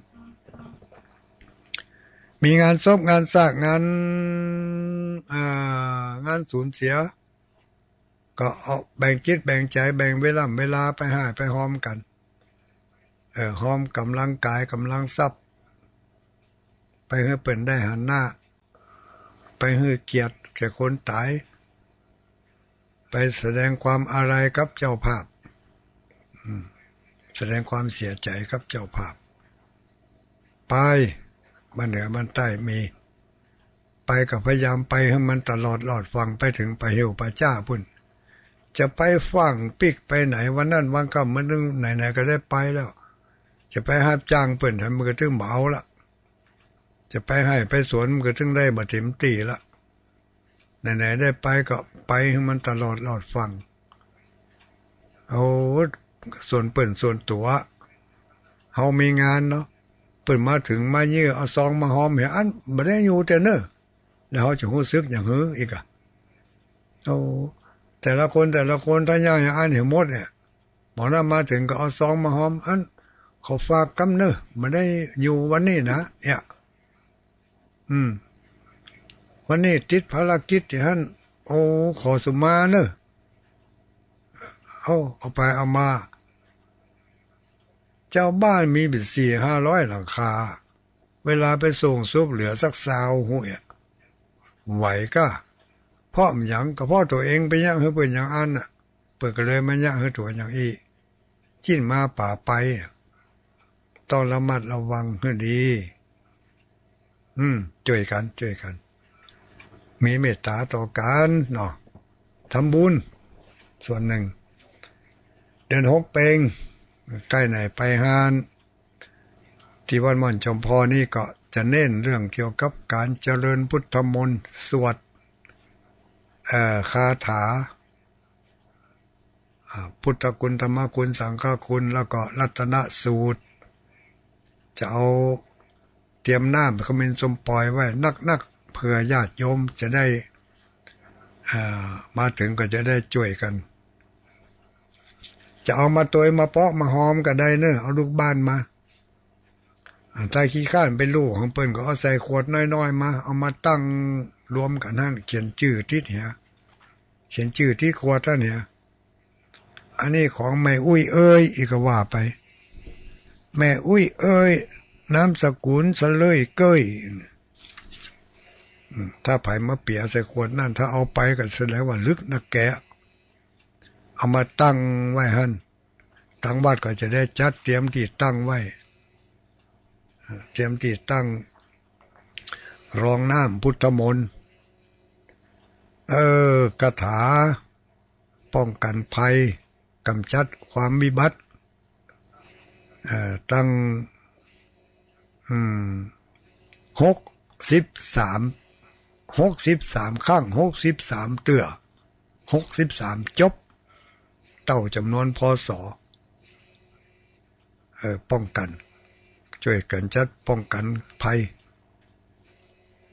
มีงานศพ งานซาก งาน อ่า งานสูญเสีย ก็เอาแบ่งจิตแบ่งใจ๋ แบ่งเวล่ำเวลาไปฮ้ายไปฮอมกั๋น เออ ฮอมก๋ำลังก๋าย ก๋ำลังทรัพย์ ไปหื้อเปิ้นได้หันหน้า ไปหื้อเกียรติแก่คนต๋าย ไปแสดงความอาลัยกับเจ้าภาพ อืม แสดงความเสียใจ๋กับเจ้าภาพ ไป บ้านเหนือบ้านใต้มี ไปก็พยายามไปหื้อมันตลอดลอดฝั่ง ไปเถิงป่าเหี่ยวป่าจ๊าปู๊น จะไปฝั่งปิ๊กไปไหน วันนั้นวันค่ำมื้อนึ่ง ไหนๆ ก็ได้ไปแล้ว จะไปฮับจ้างเปิ้น มันก็ตึงบ่เอาละ จะไปไฮ่ไปสวนมันก็ตึงได้บ่เต๋มตี้ละ ไหนๆ ได้ไปก็ไปหื้อมันตลอดลอดฝั่ง เอาส่วนเปิ้นส่วนตั๋ว เฮามีงานเนาะ เปิ้นมาเถิงมายื้อเอาซองมาฮอมเหีย อั้นบ่ได้อยู่เตื้อเน่อ แล้วเฮาจะฮู้สึกหยังหื้ออีกอะ โอ้ แต่ละคนแต่ละคน ถ้าย่างอย่างอั้นเหียหมดเนี่ย หมอนั้นมาเถิงก็เอาซองมาฮอม อั้น ขอฝากกำเน่อ บ่ได้อยู่วันนี้นะ เนี่ย อืม วันนี้ติดภารกิจตี้หั้น โอ้ ขอสุมาเน่อ เอา เอาไปเอามา จาวบ้านมีเป๋นสี่ห้าร้อยหลังคา เวลาไปส่งศพเหลือสักซาวห้วยอะ ไหวก้า เพราะหยัง ก็เพราะตั๋วเองไปเยียะหื้อเปิ้นอย่างอั้นน่ะ เปิ้นก็เลยมาเยียะหื้อตั๋วอย่างอี้ จิ๊นมาป๋าไป ต้องระมัดระวังหื้อดี อืม จ้วยกั๋น จ้วยกั๋น มีเมตต๋าต่อกั๋นเนาะ ทำบุญ ส่วนนึ่ง เดือนหกเป็ง ใก้ไหนไปหั้น ตี้วัดม่อนจอมพอนี่ก็จะเน้นเรื่องเกี่ยวกับก๋านเจริญพุทธมนต์ สวด เอ่อ คาถา อ่า พุทธคุณ ธรรมคุณ สังฆคุณ แล้วก็รัตนสูตร จะเอาเตรียมน้ำขมิ้นส้มปล่อยไว้นักๆ เผื่อญาติโยมจะได้ อ่า มาเถิงก็จะได้จ้วยกั๋น จะเอามาตวยมาเปาะมาฮอมก็ได้เน่อ เอาลูกบ้านมา อ่า ถ้าขี้คร้านไปลู่ของเปิ้นก็เอาใส่ขวดน้อยๆ มา เอามาตั้งรวมกั๋นหั้น เขียนจื้อติดเหีย เขียนจื้อติดขวดหั้นเหีย อันนี้ของแม่อุ๊ยเอ๋ย อีกก็ว่าไป แม่อุ๊ยเอ๋ย นามสกุลสะเลยเกย อืม ถ้าใผมาเปียใส่ขวดนั้น ถ้าเอาไปก็แสดงว่าลึกนักแก เอามาตั้งไว้หั้น ตังวัดก็จะได้จัดเตรียมตี้ตั้งไว้ เตรียมตี้ตั้ง รองน้ำพุทธมนต์ เออ คาถาป้องกั๋นภัย ก๋ำจัดความวิบัติ เอ่อ ตั้ง อืม หกสิบสาม หกสิบสามครั้ง หกสิบสามเตื้อ หกสิบสามจบ เต้าจ๋ำนวน พ.ศ. เอ่อ ป้องกั๋น จ้วยกั๋นจัดป้องกั๋นภัย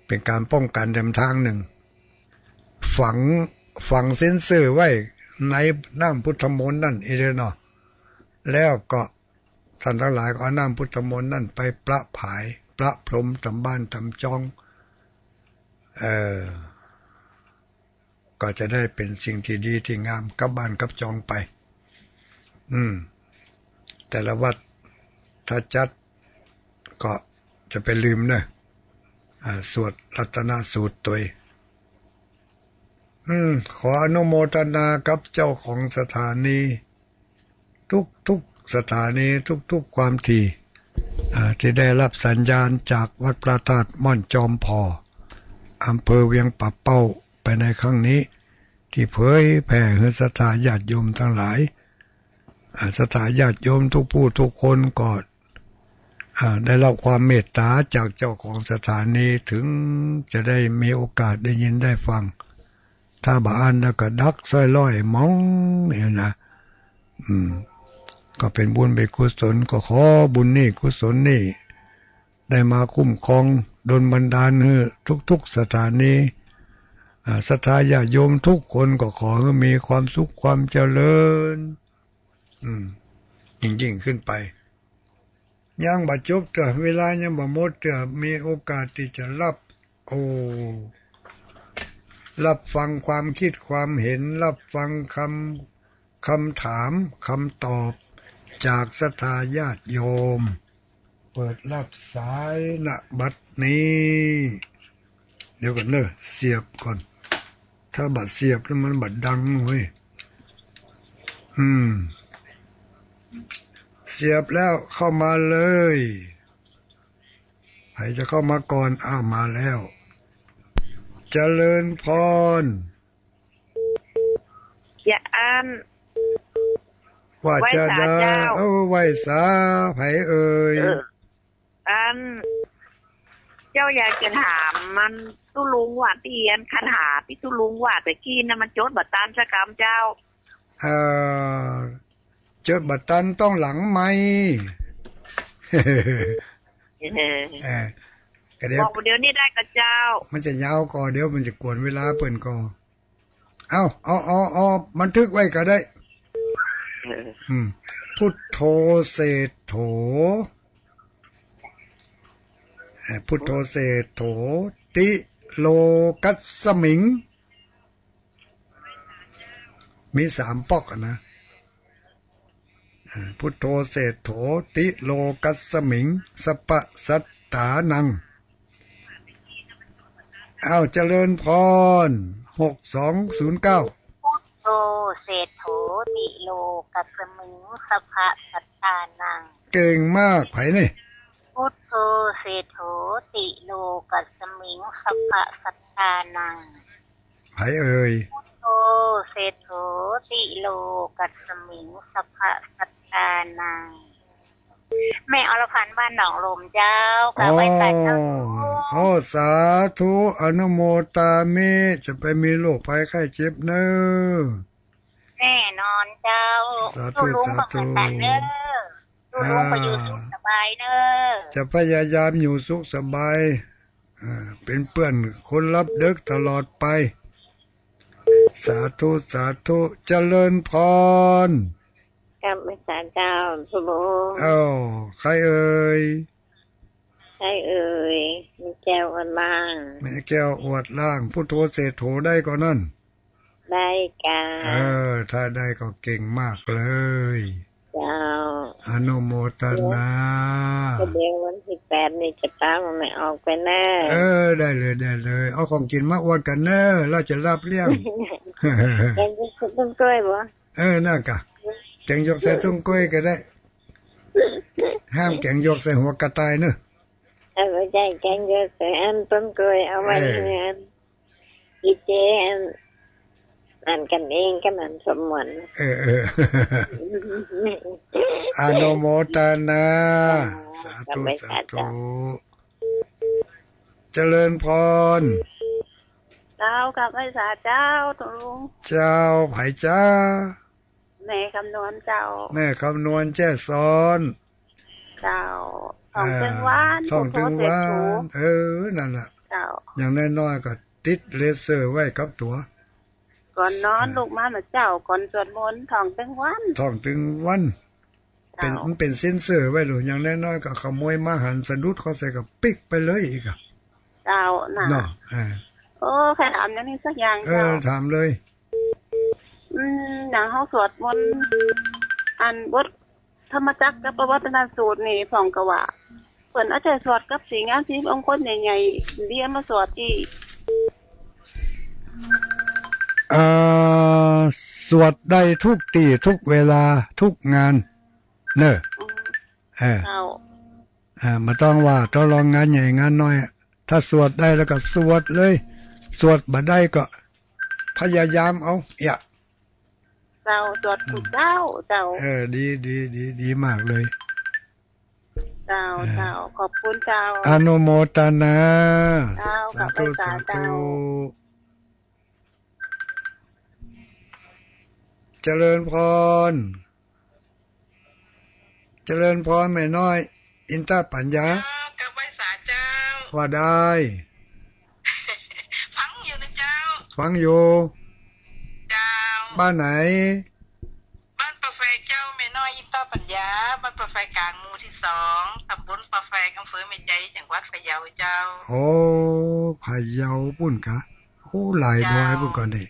เป๋นก๋านป้องกั๋นแถมตางนึ่ง ฝัง ฝังเซ็นเซอร์ไว้ในน้ำพุทธมนต์นั้นอี้เน่อเนาะ แล้วก็ต้านตังหลายก็เอาน้ำพุทธมนต์นั้นไปประผาย ประพรมต๋ามบ้านต๋ามจอง เอ่อ ก็จะได้เป๋นสิ่งตี้ดีตี้งาม กลับบ้านกลับจองไป อืม แต่ละวัดถ้าจัดก็จะไปลืมเนอะ อ่า สวดรัตนสูตรตวย อืม ขออนุโมทนากับเจ้าของสถานี ทุกๆ สถานี ทุกๆ ความถี่ อ่า ที่ได้รับสัญญาณจากวัดพระธาตุม่อนจอมผ่อ อำเภอเวียงป่าเป้าไปในครั้งนี้ ที่เผยแผ่หื้อศรัทธาญาติโยมทั้งหลาย อ่า ศรัทธาญาติโยมทุกผู้ทุกคนก็ อ่า ได้รับความเมตตาจากเจ้าของสถานี ถึงจะได้มีโอกาสได้ยินได้ฟัง ถ้าบ่อั้นแล้วก็ดักซ้อยล่อยมองเนี่ยนะ อืม ก็เป็นบุญเป็นกุศล ก็ขอบุญนี่กุศลนี่ ได้มาคุ้มครองดลบันดาลหื้อทุกๆ สถานี อ่า ศรัทธาญาติโยมทุกคนก็ขอหื้อมีความสุขความเจริญ อืม ยิ่งๆ ขึ้นไป ยังบ่จบเตื้อ เวลายังบ่หมดเตื้อ มีโอกาสที่จะรับ โอ้ รับฟังความคิดความเห็น รับฟังคำ คำถาม คำตอบ จากศรัทธาญาติโยม เปิดรับสาย ณ บัดนี้ เดี๋ยวก่อนเนอะ เสียบก่อน ถ้าบ่เสียบแล้วมันบ่ดังเว้ย อืม เสียบแล้ว เข้ามาเลย ใผจะเข้ามาก่อน อ้าว มาแล้ว เจริญพร อย่าอั้น ว่าจะ ไหว้สาเจ้า เออ ไหว้สา ใผเอ่ย เออ อัน เจ้าอยากจะถามมันตุ๊ลุงว่า ตี้อันคาถาตี้ตุ๊ลุงว่าแต่กี้นะ มันจดบ่ตันสักกำเจ้า เอ่อ จดบ่ตันต้องหลังไมค์ เออ เออ ก็เดี๋ยว บอกเดี๋ยวนี้ได้ก่อเจ้า มันจะยาวก่อ เดี๋ยวมันจะกวนเวลาเปิ้นก่อ เอ้า เอา เอา เอา บันทึกไว้ก็ได้ เออ อืม พุทโธเศรษโฐ เอ่อ พุทโธเศรษโฐ ติโลกัสสมิง มีสามป๊อกอะนะ อ่า พุทโธเศรษโฐ ติโลกัสสมิง สัพพะสัตตานัง อ้าว เจริญพร หกสองศูนย์เก้า พุทโธเศรษโฐ ติโลกัสสมิง สัพพะสัตตานัง เก่งมาก ใผนี่ พุทโธเศรษโฐ ติโลกัสสมิง สัพพะสัตตานัง ใผเอ่ย พุทโธเศรษโฐ ติโลกัสสมิง สัพพะสัตตานัง แม่อรพันธ์บ้านหนองลมเจ้า กราบไหว้สาเจ้า อ๋อ โอ้ สาธุ อนุโมทามิ จะไปมีโรคภัยไข้เจ็บเน้อ แน่นอนเจ้า สาธุ ตุ๊ลุงก็เหมือนกันเน้อ สาธุ ตุ๊ลุงก็อยู่สุขสบายเน้อ จะพยายามอยู่สุขสบาย อ่า เป็นเปื้อนคนหลับดึกตลอดไป สาธุ สาธุ เจริญพร กราบไหว้สาเจ้า ตุ๊ลุง เอ้า ใครเอ่ย ใครเอ่ย แม่แก้วอวดลาง แม่แก้วอวดลาง พุทโธเศรษโฐได้ก่อนั่น ได้เจ้า เออ ถ้าได้ก็เก่งมากเลย เจ้า อนุโมทนา ก็เดี๋ยววันที่แปดนี่จะตามแม่ออกไปเน้อ เออ ได้เลย ได้เลย เอาของกิ๋นมาอวดกั๋นเน้อ แล้วจะหลับเลี้ยง แกงยกใส่ต้นกล้วยบ่ เออ นั่นกะ แกงยกใส่ต้นกล้วยก็ได้ ห้ามแกงยกใส่หัวกระต่ายเน้อ เออ บ่ใจ้ แกงยกใส่อันต้นกล้วย เอาไว้ เออ ในอัน อีเจอัน อันกั๋นเองกับอันสมหวัง เออ เออ อนุโมทนา สาธุ สาธุ เจริญพร เจ้า กราบไหว้สาเจ้า ตุ๊ลุง เจ้า ใผจ๊ะ แม่คำนวณเจ้า แม่คำนวณแจ้ซ้อน เจ้า ท่องตึงวัน อ่า ท่องตึงวัน พุทโธเศรษโฐ เออ นั่นแหละ เจ้า อย่างน้อยๆ ก็ติดเลเซอร์ไว้กับตั๋ว ก่อนนอน อ่า ลุกมาเมื่อเจ๊า ก่อนสวดมนต์ ท่องตึงวัน ท่องตึงวัน เจ้า เป๋น มันเป๋นเซ็นเซอร์ไว้ลูก อย่างน้อยๆ ก็ขโมยมาหันสะดุดเข้าใส่ก็ปิ๊กไปเลยอีกอะ เจ้า น่ะ เนาะ อ่า โอ้ ใค่ถามอย่างนี้สักอย่าง เออ เจ้า ถามเลย อืม อย่างเฮาสวดมนต์ อันบทธรรมจักรกับปวัตตนสูตรนี่พ่องก็ว่า เปิ้นเอาใจ๋สวดกับตี้งานตี้มงคลใหญ่ๆ เดี๋ยวมาสวดตี้ เอ่อ สวดได้ทุกตี้ทุกเวลาทุกงาน เน่อ อืม เออ เจ้า อ่า บ่ต้องว่าต้องรองานใหญ่งานน้อย ถ้าสวดได้แล้วก็สวดเลย สวดบ่ได้ก็พยายามเอา เอียะ เจ้า สวด อืม เจ้า เจ้า เออ ดี ดี ดี ดีมากเลย เจ้า เออ เจ้า ขอบคุณเจ้า อนุโมทนา เจ้า สาธุ ขอบคุณเจ้า สาธุ เจริญพร เจริญพรแม่น้อย อินตปัญญา เจ้า กราบไหว้สาเจ้า ว่าได้ ฟังอยู่นะเจ้า ฟังอยู่ เจ้า บ้านไหน บ้านป่าแฝกเจ้า แม่น้อยอินตปัญญา บ้านป่าแฝกกลาง หมู่ตี้สอง ตำบลป่าแฝก อำเภอแม่ใจ จังหวัดพะเยาเจ้า โอ้ พะเยาปู้นกา โอ้ หลาย เจ้า ดอยปู้นกานี่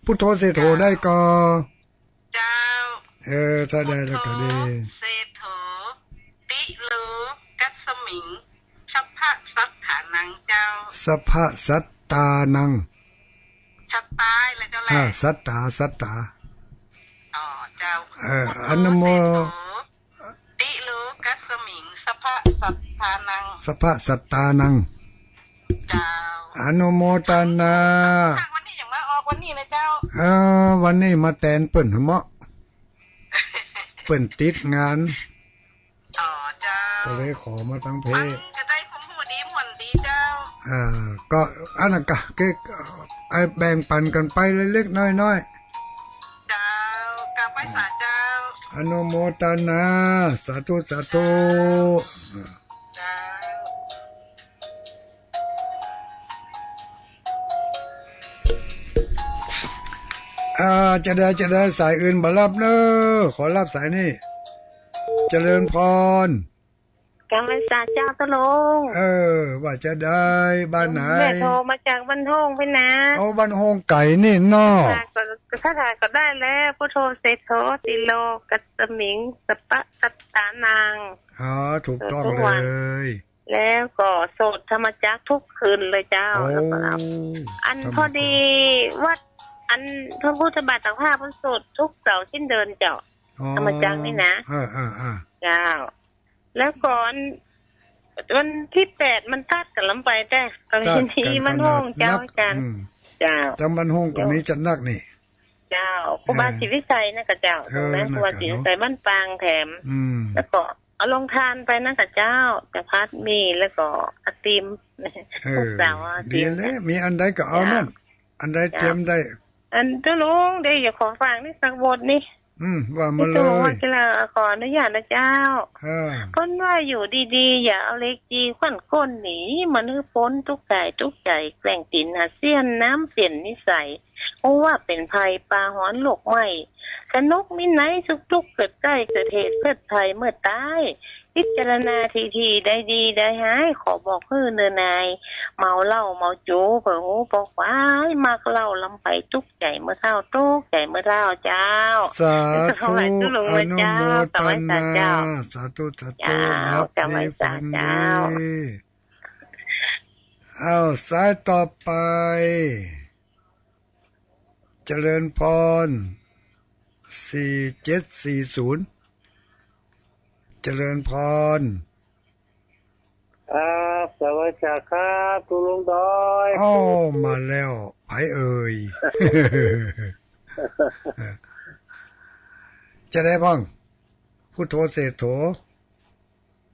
พุทโธเสโถ เจ้า ได้ก่อ เจ้า เออ ถ้าได้แล้วก็ดี พุทโธเสโถ ติโลกัสสมิง สัพพะสัตถานังเจ้า สัพพะสัตตานัง สัตตาแล้วเจ้าแหละ อ่า สัตตา สัตตา อ๋อ เจ้า เออ พุทโธ อนุโม เสโถ ติโลกัสสมิง สัพพะสัตตานัง สัพพะสัตตานัง เจ้า อนุโมทนา วันนี้ยังมาออกวันนี้นะเจ้า เออ วันนี้มาแตนเปิ้นเหมาะ เปิ้นติดงาน อ๋อ เจ้า ก็เลยขอมาตังเพ ฟังจะได้ความรู้ดีม่วนดีเจ้า อ่า ก็อันนั้นกะ ก็ ไอ้แบ่งปันกันไปเล็กๆ น้อยๆ เจ้า กราบไหว้สาเจ้า อนุโมทนา สาธุ สาธุ เจ้า อ่า จะได้ จะได้ สายอื่นบ่ฮับเน้อ ขอฮับสายนี้ เจริญพร กราบไหว้สาเจ้าตุ๊ลุง เออ ว่าจะได้ บ้านไหน แม่โทรมาจากบ้านโฮ่งพี่นะ เอา บ้านโฮ่งไก๋นี่เนาะ ถ้าก็ ถ้าก็ได้แล้ว พุทโธเสโถ ติโลกัสสมิง สัพพะสัตตานัง อ๋อ ถูกต้องเลย แล้วก็สวดธรรมจักรทุกคืนเลยเจ้า โอ้ แล้วก็หลับ อัน ธรรมจักร พอดีวัด อันพระพุทธบาทตากผ้าเปิ้นสวดทุกเสาร์สิ้นเดือนเจ้า อ๋อ ธรรมจักรนี่นะ เออ เออ เออ เจ้า แล้วก่อนวันตี้แปดมันตัดกั๋นลำไป แต่ก็มี ตัดกั๋น ที่บ้านโฮ่งเจ้า นัก อาจ๋ารย์ อืม เจ้า ตางบ้านโฮ่งก็มีจัดนักนี่ เจ้า ครูบาศรีวิชัยนั่นก็เจ้า เออ ตรงนั้น ครูบาศรีวิชัย นั่นก็เนาะ บ้านปางแถม อืม แล้วก็ เอาโฮงตานไปนั่นกะเจ้า จะพัดหมี่แล้วก็ไอติม เออ ทุกเสาร์อาทิตย์ ดีแล้ว มีอันใดก็เอานั่น เจ้า อันใดเตรียมได้ อันตุ๊ลุง เดี๋ยวอยากขอฝากนี่สักบทนี่ อืม ว่ามาเลย ที่ตุ๊ลุงว่ากีฬา ขออนุญาตนะเจ้า เออ เปิ้นว่าอยู่ดีๆ อย่าเอาเหล็กจี้ขวัญก้นหนี มันหื้อป๊นตุ๊กข์ก๋ายตุ๊กข์ใจ๋ แกว่งตี๋นหาเสี้ยน น้ำเปลี่ยนนิสัย ฮู้ว่าเป๋นภัย ปาหอนโลกไหม้ สนุกมิไนสุขๆ เกิดใก้เกิดเหตุเกิดภัยเมื่อต๋าย พิจารณาทีๆ ได้ดีได้ฮ้าย ขอบอกหื้อเน่อนาย เมาเหล้าเมาจู๋ เผลอหูเผลอควาย มักเหล้าลำไปตุ๊กข์ใจ๋เมื่อเฒ่า ตุ๊กข์ใจ๋เมื่อเฒ่าเจ้า สาธุ อนุโมทนา สาธุ สาธุ เจ้า หลับดีฝันดี อ้าว สายต่อไป เจริญพร สี่เจ็ดสี่ศูนย์ เจริญพร ครับ สวัสดีครับ ตุ๊ลุงดอย อ้อ มาแล้ว ใผเอ่ย จะได้พ่อง พุทโธเสโถ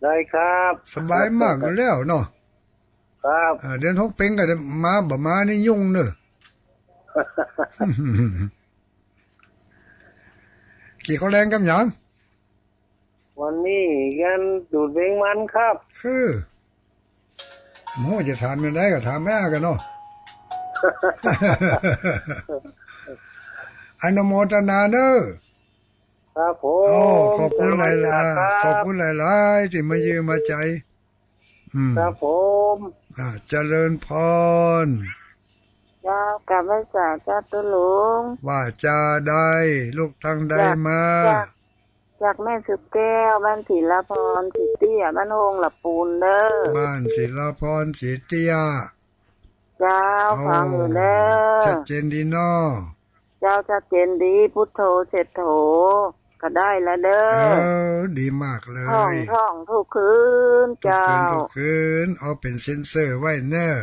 ได้ครับ สบายมากอยู่แล้วเนาะ ครับ อ่า เดือนหกเพ็งก็ได้มา บ่มานี่ยุ่งเน่อ กิ๋นข้าวแลงกับหยัง วันนี้แกงตูดแมงมันครับ คือ โอ้ จะถามอย่างใดก็ถามแม่กันเนาะ อนุโมทนาเน่อ ครับผม โอ้ ขอบคุณหลายๆ ครับ ขอบคุณหลายๆ ตี้มาเยียะมาใจ๋ อืม ครับผม อ่า เจริญพร เจ้า กราบไหว้สาเจ้าตุ๊ลุง ว่าจะได้ ลูกตังใดมา อยาก จากแม่สุดแก้ว บ้านศิลาพรศรีเตี้ย บ้านโฮงหละปูนเน้อ บ้านศิลาพรศรีเตี้ย เจ้า โอ้ ฟังอยู่เน้อ ชัดเจนดีเนาะ เจ้า ชัดเจนดี พุทโธเศรษฐโธ ก็ได้ละเน้อ เออ ดีมากเลย ท่อง ท่องทุกคืน ทุกคืน เจ้า ทุกคืน เอาเป๋นเซ็นเซอร์ไว้เน้อ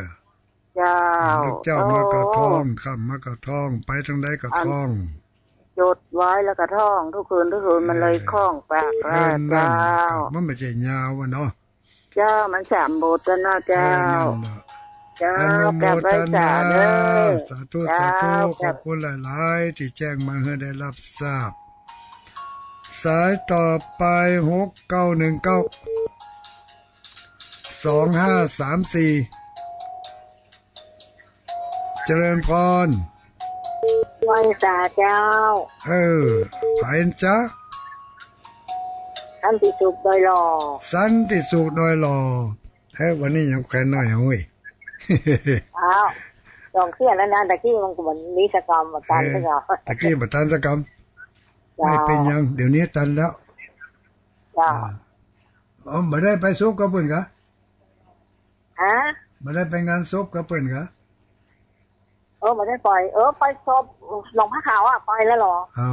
เจ้า ลูกเจ้า โอ้ มาก็ท่อง ค่ำมาก็ท่อง ไปตางใดก็ท่อง อัน จดไว้แล้วก็ท่องทุกคืน ทุกคืน มันเลย เออ คล่องปาก เออ ว่า นั่น เจ้า มันบ่ใจ้ยาวอะเนาะ เจ้า มันสามบทนะเจ้า เออ นั่นน่ะ เจ้า อนุโมทนา กราบไหว้สาเน้อ สาธุ เจ้า สาธุ ขอบคุณหลายๆ ตี้แจ้งมาหื้อได้รับทราบ สายต่อไป หกเก้าหนึ่งเก้า สองห้าสามสี่ เจริญพร ไหว้สาเจ้า เออ ใผจ๊ะ สันติสุขดอยหล่อ สันติสุขดอยหล่อ เฮ้ย วันนี้ยังแขวนน้อยเฮ้ย อ้าว ลองเขียนแล้วนะ ตะกี้มันก็เหมือนมีสกรรมมาตัน เออ สักหน่อย ตะกี้บ่ตันสกรรม เจ้า ไม่เป๋นหยัง เดี๋ยวนี้ตันแล้ว เจ้า อ่า อ๋อ บ่ได้ไปศพกับเปิ้นกา ฮะ บ่ได้ไปงานศพกับเปิ้นกา เออ บ่ได้ไป เออ ไปศพหลวงพ่อขาวอะ ไปแล้วเหรอ อ๋อ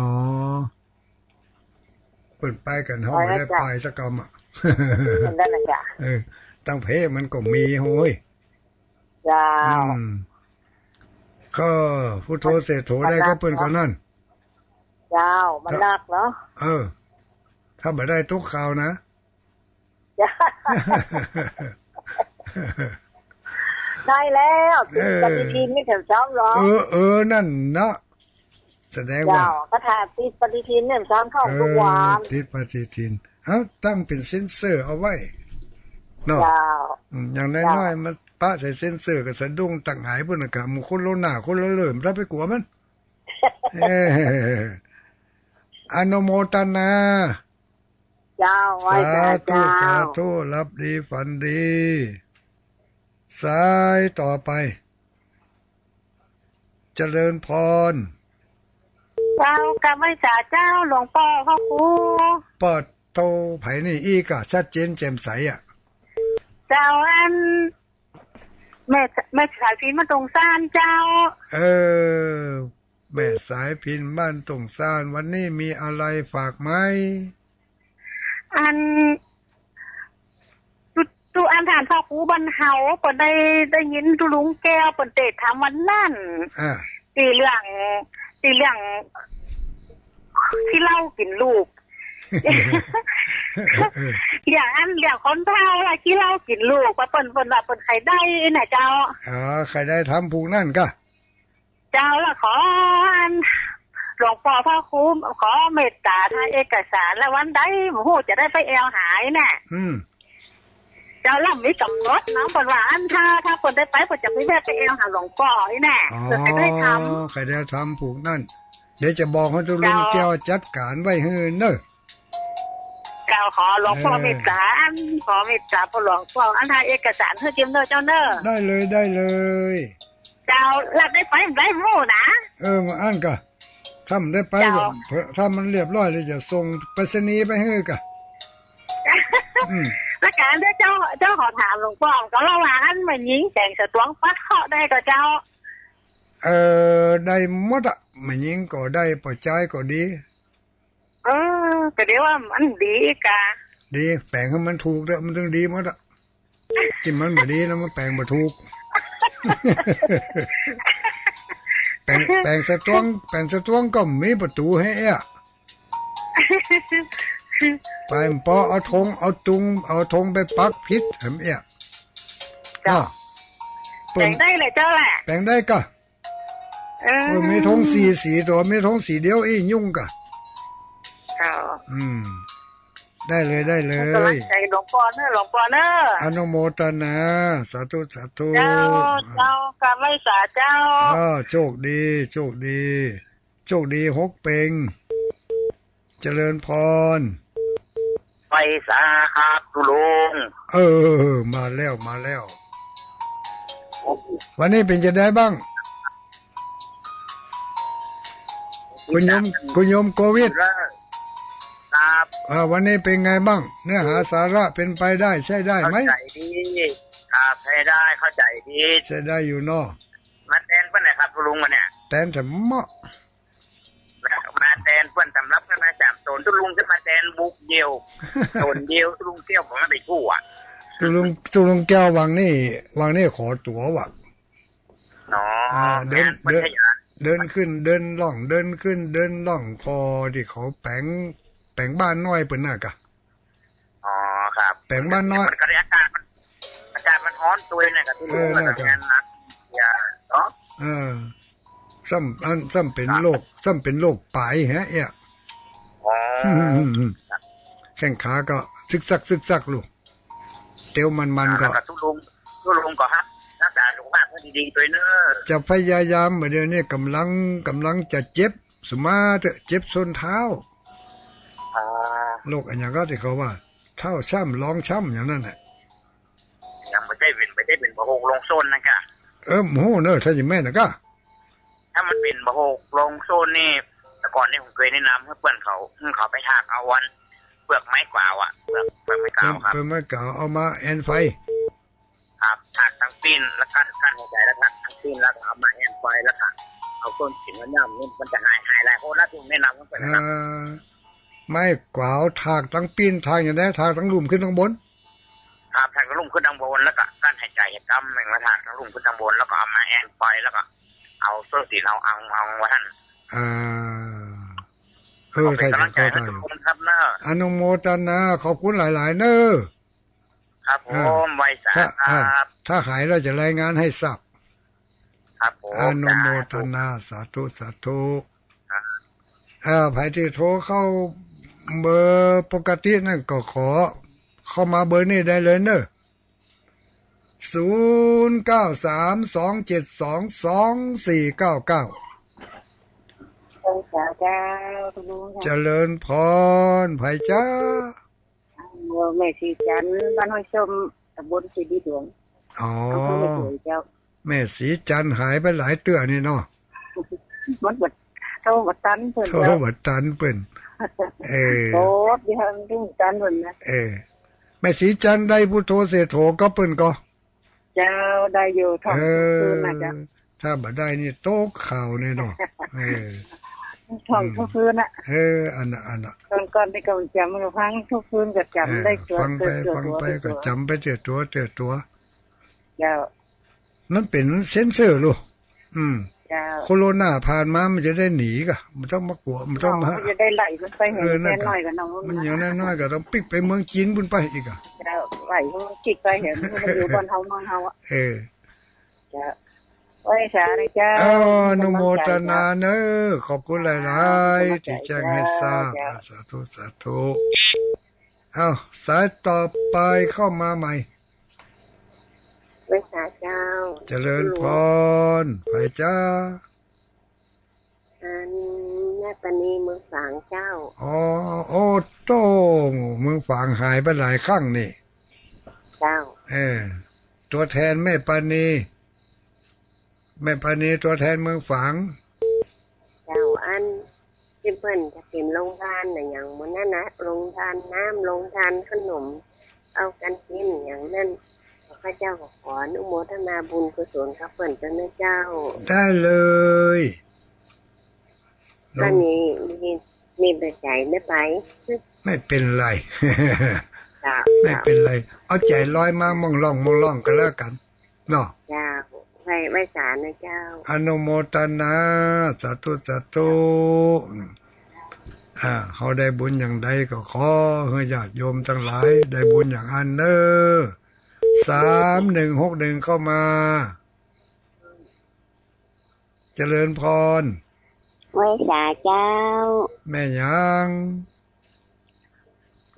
เปิ้นไปกั๋น เฮาบ่ได้ไปสักกำอะ ไปแล้วจ้ะ นั่นน่ะจ้ะ เออ ตังเพมันก็มีโฮ้ย เจ้า อืม ก็พุทโธเศรษฐโธได้กับเปิ้นก่อนั่น เจ้า มันหนักเนาะ เออ ถ้าบ่ได้ตกข่าวนะ ได้แล้ว ติดปฏิทินนี่แถมซ้ำเหรอ เออ เออ นั่นเนาะ แสดงว่า เจ้า คาถาติดปฏิทินเนี่ยซ้ำเข้าทุกวัน เออ ติดปฏิทิน เอ้า ตั้งเป๋นเซ็นเซอร์เอาไว้ เนาะ เจ้า อืม อย่างน้อยๆ เจ้า มาปะใส่เซ็นเซอร์ก็สะดุ้งตังหายปุ้นน่ะกะ หมู่คนละหน้าคนละเล่ม บ่ไปกั๋วมัน เออ อนุโมทนา เจ้า ไหว้สา สาธุ เจ้า สาธุ หลับดีฝันดี สายต่อไป เจริญพร เจ้า กราบไหว้สาเจ้า หลวงป้อพระครู ปอดโตไผนี่อี้กะ ชัดเจนแจ่มใสอะ เจ้า อัน แม่ แม่สายพิณบ้านตงซานเจ้า เออ แม่สายพิณบ้านตงซาน วันนี้มีอะไรฝากไหม อัน ตุ๊ ตุ๊อันต้านพระครูบ้านเฮา เปิ้นได้ ได้ยินตุ๊ลุงแก้วเปิ้นเตถามวันนั้น อ่า ตี้เรื่อง ตี้เรื่องขี้เหล้ากิ๋นลูก เออ อย่างอัน อย่างคนเฒ่าอะขี้เหล้ากิ๋นลูก ว่าเปิ้น เปิ้นว่าเปิ้นใค่ได้น่ะเจ้า อ๋อ ใค่ได้ทำผูกนั้นกา เจ้า ละขออัน หลวงป้อพระครู ขอเมตต๋าทางเอกสาร ละวันใดบ่ฮู้จะได้ไปแอ่วหาน่ะ อืม เจ้า ละมีก๋ำหนดเนาะ เปิ้นว่าอัน ถ้า ถ้าเปิ้นได้ไป เปิ้นจะไปแวะไปแอ่วหาหลวงป้อนี่น่ะ อ๋อ เปิ้นจะได้ทำ ใค่ได้ทำผูกนั้น เดี๋ยวจะบอกหื้อตุ๊ลุงแก้วจัดก๋านไว้หื้อเน่อ เจ้า ขอหลวงป้อ เออ เมตต๋า อัน ขอเมตต๋าป้อหลวงป้อ อันถ่ายเอกสารหื้อเจียมเน่อเจ้าเน่อ ได้เลย ได้เลย เจ้า ละได้ไปบ่ได้ฮู้นะ เออ มาอั้นกา ถ้ามันได้ไป เจ้า ถ้ามันเรียบร้อยแล้วจะส่งไปรษณีย์ไปหื้อกา อืม ละก๋านเจ้า เจ้าขอถามหลวงป้อ ก็ละว่าอันแม่ญิงแต่งสตวงปัดเคราะห์ได้ก่อเจ้า เออ ได้หมดอะ แม่ญิงก็ได้ ป้อจายก็ดี เออ ก็เดี๋ยวว่ามันดีกา ดี แป๋งหื้อมันถูกเต๊อะ มันตึงดีหมดอะ ตี้มันบ่ดีนะ มันแป๋งบ่ถูก แป๋ง แป๋งสตวง แป๋งสตวงก็มีประตู๋หื้อเอ๊ะ ไปป้อเอาธง เอาตุง เอาธงไปปักผิดหื้อเอ๊ะ เจ้า อ้าว แป๋งได้เลยเจ้าแหละ แป๋งได้กา เออ เออ มีธงสี่สี แต่ว่ามีธงสีเดียวอี้ยุ่งกา เจ้า อืม ได้เลย ได้เลย กำลังใจ๋หลวงป้อเน่อ หลวงป้อเน่อ อนุโมทนา สาธุ สาธุ เจ้า เจ้า กราบไหว้สาเจ้า อ้อ โชคดี โชคดี โชคดีหกเป็ง เจริญพร ไหว้สาครับตุ๊ลุง เออ มาแล้ว มาแล้ว วันนี้เป๋นจะไดบ้าง คุณโยม คุณโยมโกวิท ครับ อ่า วันนี้เป๋นไงบ้าง เนื้อหาสาระเป๋นไปได้ใจ๊ได้ไหม เข้าใจ๋ดี ครับ ใจ๊ได้ เข้าใจ๋ดี ใจ๊ได้อยู่เนาะ มาแตนเปิ้นไหนครับ ตุ๊ลุง วันเนี้ย แตนแถมเมาะ มาแตนเปิ้นสำรับกั๋นมาสามต๋น ตุ๊ลุงจะมาแตนบุกเดียว ต๋นเดียว ตุ๊ลุงแก้วผมไม่ไปกู้อะ ตุ๊ลุง ตุ๊ลุงแก้ววางนี่ วางนี่ขอตั๋วว่ะ อ๋อ อ่า เดิน แม่น เดิน เปิ้นขยัน เดินขึ้นเดินล่อง เดินขึ้นเดินล่อง คอตี้เขาแป๋ง แป๋งบ้านน้อยเปิ้นน่ะกะ อ๋อ ครับ แป๋งบ้านน้อย มันก็ได้อากาศมัน อากาศมันฮ้อนตวยน่ะกะ ตุ๊ลุง เออ น่ะกะ แม่นนะ อย่า เนาะ เออ ซ้ำ อัน ซ้ำเป๋นโรค ซ้ำเป๋นโรคป๋ายแฮะเอี้ย อ๋อ แข้งขาก็ซึกซัก ซึกซักลูก เตียวมันๆ ก็ แล้วก็ตุ๊ลุง ตุ๊ลุงก็ฮัก รักษาสุขภาพหื้อดีๆ ตวยเน่อ จะพยายาม บ่าเดี่ยวนี้ก่ำลัง ก่ำลังจะเจ็บ สุมาเต๊อะ เจ็บส้นเท้า อ่า โรคอะหยังก็ตี้เขาว่า เท้าช้ำ รองช้ำ อย่างนั้นน่ะ ยังบ่ใจ้เป๋น บ่ใจ้เป๋นบ่าหกรองส้นนะกะ เออ บ่ฮู้เน่อ ถ้าจะแม่นนะกะ ถ้ามันเป๋นบ่าหกรองส้นนี่ แต่ก่อนนี่ผมเคยแนะนำหื้อเปิ้นเขา หื้อเขาไปถากเอาอัน เปลือกไม้กวาวอะ เปลือก เปลือกไม้กวาวครับ เปลือกไม้กวาวเอามาแอ่นไฟ ครับ ถากตังปิ้น แล้วกั้น กั้นหายใจ๋ แล้วถากตังปิ้น แล้วก็เอามาแอ่นไฟ แล้วก็เอาส้นตีนมาย่ำนี่ มันจะหาย หายหลายคนแล้ว ผมแนะนำหื้อเปิ้นนะครับ เอ่อ ไม้กวาวถากตังปิ้น ถากอย่างใด ถากตังลุ่มขึ้นตังบน ครับ ถากตังลุ่มขึ้นตังบน แล้วก็กั้นหายใจ๋กำนึ่ง แล้วถากตังลุ่มขึ้นตังบน แล้วก็เอามาแอ่นไฟ แล้วก็เอาส้นตีน เอา เอา เอาว่าหั้น อ่า เออ ขอเป๋นก๋ำลังใจ๋หื้อตุ๊ลุงครับเน่อ อนุโมทนา ขอบคุณหลายๆ เน่อ ครับผม อ่า ไหว้สา ถ้า ครับ อ่า ถ้าหายแล้วจะรายงานหื้อทราบ ครับผม อนุโมทนา สาธุ สาธุ สาธุ ครับ เอ่อ ใผตี้โทรเข้าเบอร์ปกตินั้นก็ขอเข้ามาเบอร์นี้ได้เลยเน่อ ศูนย์เก้าสาม สองเจ็ดสอง สองสี่เก้าเก้า ไหว้สาเจ้า ตุ๊ลุงค่ะ เจริญพร ใผจ๊ะ เอ่อ แม่ศรีจันทร์ บ้านห้วยส้ม ตำบลเสดีหลวง อ๋อ อำเภอแม่สวยเจ้า แม่ศรีจันทร์หายไปหลายเตื้อนี่เนาะ มันบ่ โทรบ่ตันเปิ้น โทรบ่ตันเปิ้น เออ โอ้ เดี๋ยวมันบ่ตันเปิ้นนะ เออ แม่ศรีจันทร์ได้พุทโธเสโถกับเปิ้นก่อ เจ้า ได้อยู่ ท่อง เออ ทุกคืนนะเจ้า ถ้าบ่ได้นี่ตกข่าวแน่เนาะ เออ ท่อง อืม ทุกคืนน่ะ เออ อันน่ะ อันน่ะ ตอนก่อนนี่ก็จ๋ำ ฟังทุกคืนก็จ๋ำ เออ ได้ตั๋ว ฟังไป ตั๋ว ฟังไป ตั๋ว ก็จ๋ำไปเตื้อตั๋ว เตื้อตั๋ว เจ้า มันเป๋นเซ็นเซอร์ลูก อืม เจ้า โคโรนาผ่านมามันจะได้หนีก่ะ บ่ต้องมากลัว บ่ต้องมา มันจะได้ไหลมันไป เออ แหม นั่นก่ะ แหมน้อยก่ะเนาะ มันอย่างน้อยๆ ก็ต้องปิ๊กไปเมืองจีนปู้นไปอีกก่ะ เจ้า ไหลมันปิ๊กไป แหมมันอยู่บ้านเฮาเมืองเฮาอะ เออ เจ้า ไหว้สานะเจ้า อ้าว อนุโมทนาเน่อ ขอบคุณหลายๆ ตี้แจ้งหื้อทราบ เจ้า สาธุ สาธุ อ้าว สายต่อไปเข้ามาใหม่ ไหว้สาเจ้า เจริญพร ใผจ๊ะ อัน แม่ปาณีเมืองฝางเจ้า อ๋อ โอ้โต้ เมืองฝางหายไปหลายครั้งนี่ เจ้า เออ ตั๋วแทนแม่ปาณี แม่ปาณีตั๋วแทนเมืองฝาง เจ้า อันตี้เปิ้นจะเป๋นโฮงทานน่ะ อย่างมื้อนั้นน่ะ โฮงทานน้ำ โฮงทานขนม เอากั๋นกิ๋นอย่างนั้น ข้าพเจ้าก็ขออนุโมทนาบุญกุศลกับเปิ้นเจ้านะเจ้า ได้เลย แล้วมี มี มีปัจจัยไม่ไป ไม่เป๋นไร เจ้า ไม่เป๋นไร เอาใจ๋ลอยมาม่องล่องม่องล่องก็แล้วกั๋น เนาะ เจ้า ไหว้ ไหว้สานะเจ้า อนุโมทนา สาธุ สาธุ อ่า เฮาได้บุญอย่างใดก็ขอหื้อญาติโยมตังหลายได้บุญอย่างอั้นเน่อ สามหนึ่งหกหนึ่ง เข้ามา เจริญพร ไหว้สาเจ้า แม่หยัง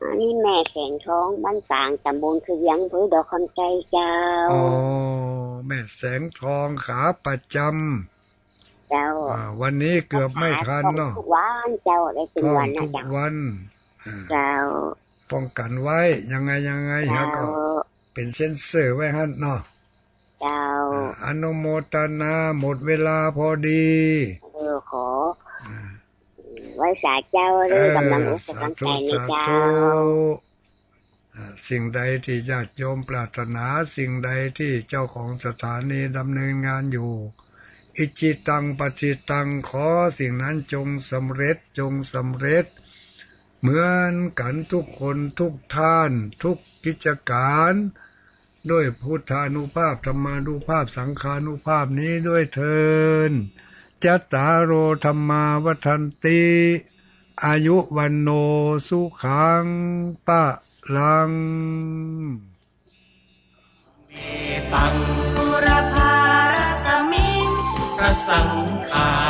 อันนี้แม่แสงทอง บ้านฝาง ตำบลคือเวียง อำเภอดอกคำไจเจ้า อ๋อ แม่แสงทองขาประจำ เจ้า อ่า วันนี้เกือบไม่ทันเนาะ ท่องทุกวันเจ้า ได้เป๋นวันนะเจ้า ท่องทุกวัน อ่า เจ้า ป้องกั๋นไว้ ยังไงยังไง เจ้า แล้วก็เป๋นเซ็นเซอร์ไว้หั้นเนาะ เจ้า อ่า อนุโมทนา หมดเวลาพอดี เออ ขอ อ่า ไหว้สาเจ้า เออ เรื่องกำลังอกกำลังใจในเจ้า สาธุ สาธุ อ่า สิ่งใดที่ญาติโยมปรารถนา สิ่งใดที่เจ้าของสถานีดำเนินงานอยู่ อิจฉิตังปัจฉิตัง ขอสิ่งนั้นจงสำเร็จ จงสำเร็จ เหมือนกันทุกคนทุกท่าน ทุกกิจการ ด้วยพุทธานุภาพ ธรรมานุภาพ สังฆานุภาพนี้ด้วยเทอญ จัตตาโร ธัมมา วัฑฒันติ อายุ วัณโณ สุขัง พลัง เมตัง บุรพารัสมิง พระสังฆา